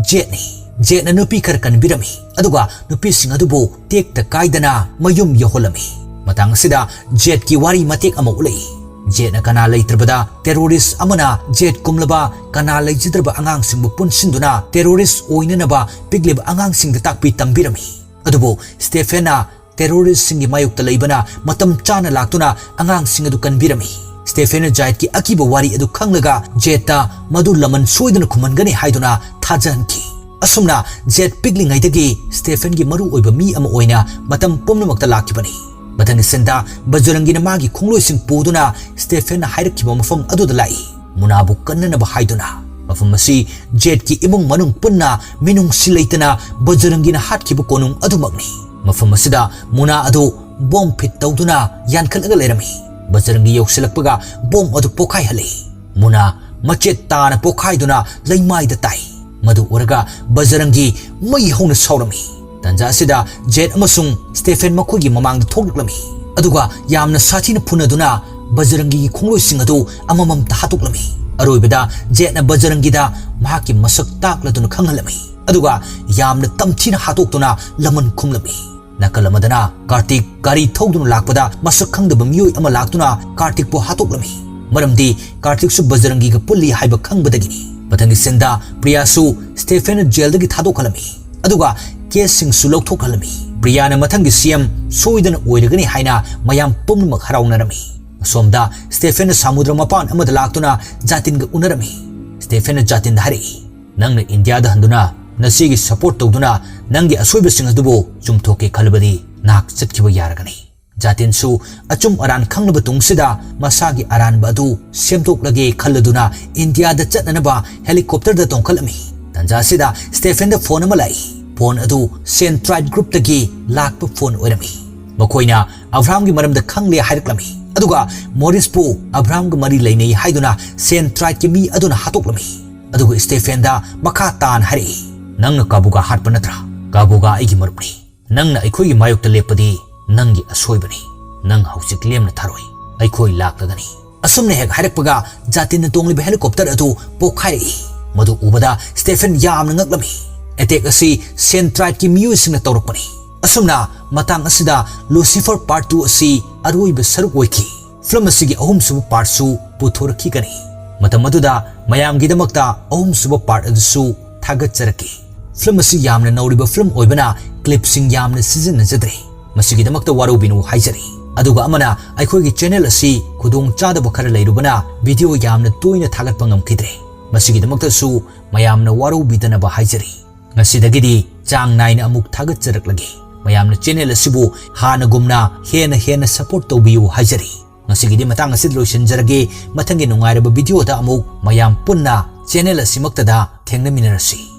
ꯖꯦꯠꯅꯤ꯫ ꯖꯦꯠꯅ ꯅꯨꯄꯤ ꯈꯔ ꯀꯟꯕꯤꯔꯝꯃꯤ, ꯑꯗꯨꯒ ꯅꯨꯄꯤꯁꯤꯡ ꯑꯗꯨꯕꯨ ꯇꯦꯛꯇ ꯀꯥꯏꯗꯅ ꯃꯌꯨꯝ ꯌꯧꯍꯜꯂꯝꯃꯤ꯫ ꯃꯇꯥꯡ ꯑꯁꯤꯗ ꯖꯦꯠꯀꯤ ꯋꯥꯔꯤ ꯃꯇꯦꯛ ꯑꯃ ꯎꯠꯂꯛꯏ꯫ ꯖꯦꯠꯅ ꯀꯅꯥ ꯂꯩꯇ꯭ꯔꯕꯗ ꯇꯦꯔꯣꯔꯤꯁ ꯑꯃꯅ ꯖꯦꯠ ꯀꯨꯝꯂꯕ ꯀꯅꯥ ꯂꯩꯖꯗ꯭ꯔꯕ ꯑꯉꯥꯡꯁꯤꯡꯕꯨ ꯄꯨꯟꯁꯤꯟꯗꯨꯅ ꯇꯦꯔꯣꯔꯤꯁ ꯑꯣꯏꯅꯅꯕ ꯄꯤꯛꯂꯤꯕ ꯑꯉꯥꯡꯁꯤꯡꯗ ꯇꯥꯛꯄꯤ ꯇꯝꯕꯤꯔꯝꯃꯤ꯫ ꯑꯗꯨꯕꯨ ꯁ꯭ꯇꯦꯐꯦꯟꯅ ꯇꯦꯔꯣꯔꯤꯁꯁꯤꯡꯒꯤ ꯃꯥꯌꯣꯛꯇ ꯂꯩꯕꯅ ꯃꯇꯝ ꯆꯥꯅ ꯂꯥꯛꯇꯨꯅ ꯑꯉꯥꯡꯁꯤꯡ ꯑꯗꯨ ꯀꯟꯕꯤꯔꯝꯃꯤ꯫ ꯁ꯭ꯇꯦꯐꯦꯟꯅ ꯖꯦꯠꯀꯤ ꯑꯀꯤꯕ ꯋꯥꯔꯤ ꯑꯗꯨ ꯈꯪꯂꯒ ꯖꯦꯠꯇ ꯃꯗꯨ ꯂꯃꯟ ꯁꯣꯏꯗꯅ ꯈꯨꯝꯍꯟꯒꯅꯤ ꯍꯥꯏꯗꯨꯅ ꯊꯥꯖꯍꯟꯈꯤ꯫ ꯑꯁꯨꯝꯅ ꯖꯦꯠ ꯄꯤꯛꯂꯤꯉꯩꯗꯒꯤ ꯁ꯭ꯇꯦꯐꯦꯟꯒꯤ ꯃꯔꯨ ꯑꯣꯏꯕ ꯃꯤ ꯑꯃ ꯑꯣꯏꯅ ꯃꯇꯝ ꯄꯨꯝꯅꯃꯛꯇ ꯂꯥꯛꯈꯤꯕꯅꯤ꯫ ꯃꯊꯪꯒꯤ ꯁꯤꯟꯗ ꯕꯖꯔꯪꯒꯤꯅ ꯃꯥꯒꯤ ꯈꯣꯡꯂꯣꯏꯁꯤꯡ ꯄꯨꯗꯨꯅ ꯁ꯭ꯇꯦꯐꯦꯟꯅ ꯍꯥꯏꯔꯛꯈꯤꯕ ꯃꯐꯝ ꯑꯗꯨꯗ ꯂꯥꯛꯏ, ꯃꯨꯅꯥꯕꯨ ꯀꯟꯅꯅꯕ ꯍꯥꯏꯗꯨꯅ꯫ ꯃꯐꯝ ꯑꯁꯤ ꯖꯦꯠꯀꯤ ꯏꯃꯨꯡ ꯃꯅꯨꯡ ꯄꯨꯟꯅ ꯃꯤꯅꯨꯡꯁꯤ ꯂꯩꯇꯅ ꯕꯖꯔꯪꯒꯤꯅ ꯍꯥꯠꯈꯤꯕ ꯀꯣꯅꯨꯡ ꯑꯗꯨꯃꯛꯅꯤ꯫ ꯃꯐꯝ ꯑꯁꯤꯗ ꯃꯨꯅꯥ ꯑꯗꯨ ꯕꯣꯝ ꯐꯤꯠ ꯇꯧꯗꯨꯅ ꯌꯥꯟꯈꯠꯂꯒ ꯂꯩꯔꯝꯃꯤ꯫ ꯕꯖꯔꯪꯒꯤ ꯌꯧꯁꯤꯜꯂꯛꯄꯒ ꯕꯣꯝ ꯑꯗꯨ ꯄꯣꯈꯥꯏꯍꯜꯂꯤ꯫ ꯃꯨꯅꯥ ꯃꯆꯦꯠ ꯇꯥꯅ ꯄꯣꯈꯥꯏꯗꯨꯅ ꯂꯩꯃꯥꯏꯗ ꯇꯥꯏ꯫ ꯃꯗꯨ ꯎꯔꯒ ꯕꯖꯔꯪꯒꯤ ꯃꯩ ꯍꯧꯅ ꯁꯥꯎꯔꯝꯃꯤ꯫ ꯇꯥꯟꯖꯥ ꯑꯁꯤꯗ ꯖꯦꯠ ꯑꯃꯁꯨꯡ ꯁ꯭ꯇꯦꯐꯦꯟ ꯃꯈꯣꯏꯒꯤ ꯃꯃꯥꯡꯗ ꯊꯣꯛꯂꯛꯂꯝꯃꯤ, ꯑꯗꯨꯒ ꯌꯥꯝꯅ ꯁꯥꯊꯤꯅ ꯐꯨꯅꯗꯨꯅ ꯕꯖꯔꯪꯒꯤꯒꯤ ꯈꯣꯡꯂꯣꯏꯁꯤꯡ ꯑꯗꯨ ꯑꯃꯃꯝꯇ ꯍꯥꯠꯇꯣꯛꯂꯝꯃꯤ꯫ ꯑꯔꯣꯏꯕꯗ ꯖꯦꯠꯅ ꯕꯖꯔꯪꯒꯤꯗ ꯃꯍꯥꯛꯀꯤ ꯃꯁꯛ ꯇꯥꯛꯂꯗꯨꯅ ꯈꯪꯍꯜꯂꯝꯃꯤ, ꯑꯗꯨꯒ ꯌꯥꯝꯅ ꯇꯝꯊꯤꯅ ꯍꯥꯠꯇꯣꯛꯇꯨꯅ ꯂꯃꯟ ꯈꯨꯝꯂꯝꯃꯤ꯫ ꯅꯥꯀꯜ ꯑꯃꯗꯅ ꯀꯥꯔꯇꯤꯛ ꯒꯥꯔꯤ ꯊꯧꯗꯨꯅ ꯂꯥꯛꯄꯗ ꯃꯁꯛ ꯈꯪꯗꯕ ꯃꯤꯑꯣꯏ ꯑꯃ ꯂꯥꯛꯇꯨꯅ ꯀꯥꯔꯇꯤꯛꯄꯨ ꯍꯥꯠꯇꯣꯛꯂꯝꯃꯤ, ꯃꯔꯝꯗꯤ ꯀꯥꯔꯇꯤꯛꯁꯨ ꯕꯖꯔꯪꯒꯤꯒ ꯄꯨꯜꯂꯤ ꯍꯥꯏꯕ ꯈꯪꯕꯗꯒꯤꯅꯤ꯫ ꯃꯊꯪꯒꯤ ꯁꯤꯟꯗ ꯄ꯭ꯔꯤꯌꯥꯁꯨ ꯁ꯭ꯇꯦꯐꯦꯟꯅ ꯖꯦꯜꯗꯒꯤ ꯊꯥꯗꯣꯛꯍꯜꯂꯝꯃꯤ, ꯑꯗꯨꯒ ꯀꯦꯁꯁꯤꯡꯁꯨ ꯂꯧꯊꯣꯛꯍꯜꯂꯝꯃꯤ꯫ ꯄ꯭ꯔꯤꯌꯥꯅ ꯃꯊꯪꯒꯤ ꯁꯤ ꯑꯦꯝ ꯁꯣꯏꯗꯅ ꯑꯣꯏꯔꯒꯅꯤ ꯍꯥꯏꯅ ꯃꯌꯥꯝ ꯄꯨꯝꯅꯃꯛ ꯍꯔꯥꯎꯅꯔꯝꯃꯤ꯫ ꯑꯁꯣꯝꯗ ꯁ꯭ꯇꯦꯐꯦꯟꯅ ꯁꯃꯨꯗ꯭ꯔ ꯃꯄꯥꯟ ꯑꯃꯗ ꯂꯥꯛꯇꯨꯅ ꯖꯥꯇꯤꯟꯒ ꯎꯅꯔꯝꯃꯤ꯫ ꯁ꯭ꯇꯦꯐꯦꯟꯅ ꯖꯥꯇꯤꯟꯗ ꯍꯥꯏꯔꯛꯏ, "ꯅꯪꯅ ꯏꯟꯗꯤꯌꯥꯗ ꯍꯟꯗꯨꯅ ꯅꯆꯦꯒꯤ ꯁꯄꯣꯔꯠ ꯇꯧꯗꯨꯅ ꯅꯪꯒꯤ ꯑꯁꯣꯏꯕꯁꯤꯡ ꯑꯗꯨꯕꯨ ꯆꯨꯝꯊꯣꯛꯀꯦ ꯈꯜꯂꯕꯗꯤ ꯅꯍꯥꯛ ꯆꯠꯈꯤꯕ ꯌꯥꯔꯒꯅꯤ"꯫ ꯖꯥꯇꯤꯟꯁꯨ ꯑꯆꯨꯝ ꯑꯔꯥꯟ ꯈꯪꯂꯕ ꯇꯨꯡꯁꯤꯗ ꯃꯁꯥꯒꯤ ꯑꯔꯥꯟꯕ ꯑꯗꯨ ꯁꯦꯝꯗꯣꯛꯂꯒꯦ ꯈꯜꯂꯗꯨꯅ ꯏꯟꯗꯤꯌꯥꯗ ꯆꯠꯅꯅꯕ ꯍꯦꯂꯤꯀꯣꯞꯇꯔꯗ ꯇꯣꯡꯈꯠꯂꯝꯃꯤ꯫ ꯇꯥꯟꯖꯥ ꯑꯁꯤꯗ ꯁ꯭ꯇꯦꯐꯦꯟꯗ ꯐꯣꯟ ꯑꯃ ꯂꯥꯛꯏ꯫ ꯐꯣꯟ ꯑꯗꯨ ꯁꯦꯟ ꯇ꯭ꯔꯥꯏꯠ ꯒ꯭ꯔꯨꯞꯇꯒꯤ ꯂꯥꯛꯄ ꯐꯣꯟ ꯑꯣꯏꯔꯝꯃꯤ꯫ ꯃꯈꯣꯏꯅ ꯑꯕ꯭ꯔꯥꯍꯝꯒꯤ ꯃꯔꯝꯗ ꯈꯪꯂꯦ ꯍꯥꯏꯔꯛꯂꯝꯃꯤ, ꯑꯗꯨꯒ ꯃꯣꯔꯤꯁꯄꯨ ꯑꯕ꯭ꯔꯥꯍꯝꯒ ꯃꯔꯤ ꯂꯩꯅꯩ ꯍꯥꯏꯗꯨꯅ ꯁꯦꯟ ꯇ꯭ꯔꯥꯏꯠꯀꯤ ꯃꯤ ꯑꯗꯨꯅ ꯍꯥꯠꯇꯣꯛꯂꯝꯃꯤ꯫ ꯑꯗꯨꯒ ꯁ꯭ꯇꯦꯐꯦꯟꯗ ꯃꯈꯥ ꯇꯥꯅ ꯍꯥꯏꯔꯛꯏ, "ꯅꯪꯅ ꯀꯥꯕꯨꯒꯥ ꯍꯥꯠꯄ ꯅꯠꯇ꯭ꯔꯥ? ꯀꯥꯕꯨꯒꯥ ꯑꯩꯒꯤ ꯃꯔꯨꯞꯅꯤ꯫ ꯅꯪꯅ ꯑꯩꯈꯣꯏꯒꯤ ꯃꯥꯌꯣꯛꯇ ꯂꯦꯞꯄꯗꯤ ꯅꯪꯒꯤ ꯑꯁꯣꯏꯕꯅꯤ꯫ ꯅꯪ ꯍꯧꯖꯤꯛ ꯂꯦꯝꯅ ꯊꯥꯔꯣꯏ꯫ ꯑꯩꯈꯣꯏ ꯂꯥꯛꯂꯒꯅꯤ"꯫ ꯑꯁꯨꯝꯅ ꯍꯦꯛ ꯍꯥꯏꯔꯛꯄꯒ ꯖꯥꯇꯤꯟꯅ ꯇꯣꯡꯂꯤꯕ ꯍꯦꯂꯤꯀꯣꯞꯇꯔ ꯑꯗꯨ ꯄꯣꯛꯈꯥꯏꯔꯛꯏ꯫ ꯃꯗꯨ ꯎꯕꯗ ꯁ꯭ꯇꯦꯐꯦꯟ ꯌꯥꯝꯅ ꯉꯛꯂꯝꯃꯤ꯫ ꯑꯦꯇꯦꯛ ꯑꯁꯤ ꯁꯦꯟ ꯇ꯭ꯔꯥꯏꯠꯀꯤ ꯃꯤꯑꯣꯏꯁꯤꯡꯅ ꯇꯧꯔꯛꯄꯅꯤ꯫ ꯑꯁꯨꯝꯅ ꯃꯇꯥꯡ ꯑꯁꯤꯗ ꯂꯨꯁꯤꯐꯔ ꯄꯥꯔꯠ ꯇꯨ ꯑꯁꯤ ꯑꯔꯣꯏꯕ ꯁꯔꯨꯛ ꯑꯣꯏꯈꯤ꯫ ꯐꯤꯂꯝ ꯑꯁꯤꯒꯤ ꯑꯍꯨꯝꯁꯨꯕ ꯄꯥꯔꯠꯁꯨ ꯄꯨꯊꯣꯔꯛꯈꯤꯒꯅꯤ꯫ ꯃꯇꯝ ꯑꯗꯨꯗ ꯃꯌꯥꯝꯒꯤꯗꯃꯛꯇ ꯑꯍꯨꯝꯁꯨꯕ ꯄꯥꯔꯠ ꯑꯗꯨꯁꯨ ꯊꯥꯒꯠꯆꯔꯛꯈꯤ꯫ ꯐꯤꯂꯝ ꯑꯁꯤ ꯌꯥꯝꯅ ꯅꯧꯔꯤꯕ ꯐꯤꯂꯝ ꯑꯣꯏꯕꯅ ꯀ꯭ꯂꯤꯞꯁꯤꯡ ꯌꯥꯝꯅ ꯁꯤꯖꯤꯟꯅꯖꯗ꯭ꯔꯦ꯫ ꯃꯁꯤꯒꯤꯗꯃꯛꯇ ꯋꯥꯔꯧꯕꯤꯅꯨ ꯍꯥꯏꯖꯔꯤ꯫ ꯑꯗꯨꯒ ꯑꯃꯅ, ꯑꯩꯈꯣꯏꯒꯤ ꯆꯦꯅꯦꯜ ꯑꯁꯤ ꯈꯨꯗꯣꯡ ꯆꯥꯗꯕ ꯈꯔ ꯂꯩꯔꯨꯕꯅ ꯚꯤꯗꯤꯑꯣ ꯌꯥꯝꯅ ꯇꯣꯏꯅ ꯊꯥꯒꯠꯄ ꯉꯝꯈꯤꯗ꯭ꯔꯦ꯫ ꯃꯁꯤꯒꯤꯗꯃꯛꯇꯁꯨ ꯃꯌꯥꯝꯅ ꯋꯥꯔꯧꯕꯤꯗꯅꯕ ꯍꯥꯏꯖꯔꯤ꯫ ꯉꯁꯤꯗꯒꯤꯗꯤ ꯆꯥꯡ ꯅꯥꯏꯅ ꯑꯃꯨꯛ ꯊꯥꯒꯠꯆꯔꯛꯂꯒꯦ꯫ ꯃꯌꯥꯝꯅ ꯆꯦꯅꯦꯜ ꯑꯁꯤꯕꯨ ꯍꯥꯟꯅꯒꯨꯝꯅ ꯍꯦꯟꯅ ꯍꯦꯟꯅ ꯁꯄꯣꯔꯠ ꯇꯧꯕꯤꯌꯨ ꯍꯥꯏꯖꯔꯤ꯫ ꯉꯁꯤꯒꯤꯗꯤ ꯃꯇꯥꯡ ꯑꯁꯤꯗ ꯂꯣꯏꯁꯤꯟꯖꯔꯒꯦ꯫ ꯃꯊꯪꯒꯤ ꯅꯨꯡꯉꯥꯏꯔꯕ ꯚꯤꯗꯤꯑꯣꯗ ꯑꯃꯨꯛ ꯃꯌꯥꯝ ꯄꯨꯟꯅ ꯆꯦꯅꯦꯜ ꯑꯁꯤꯃꯛꯇꯗ ꯊꯦꯡꯅꯃꯤꯟꯅꯔꯁꯤ꯫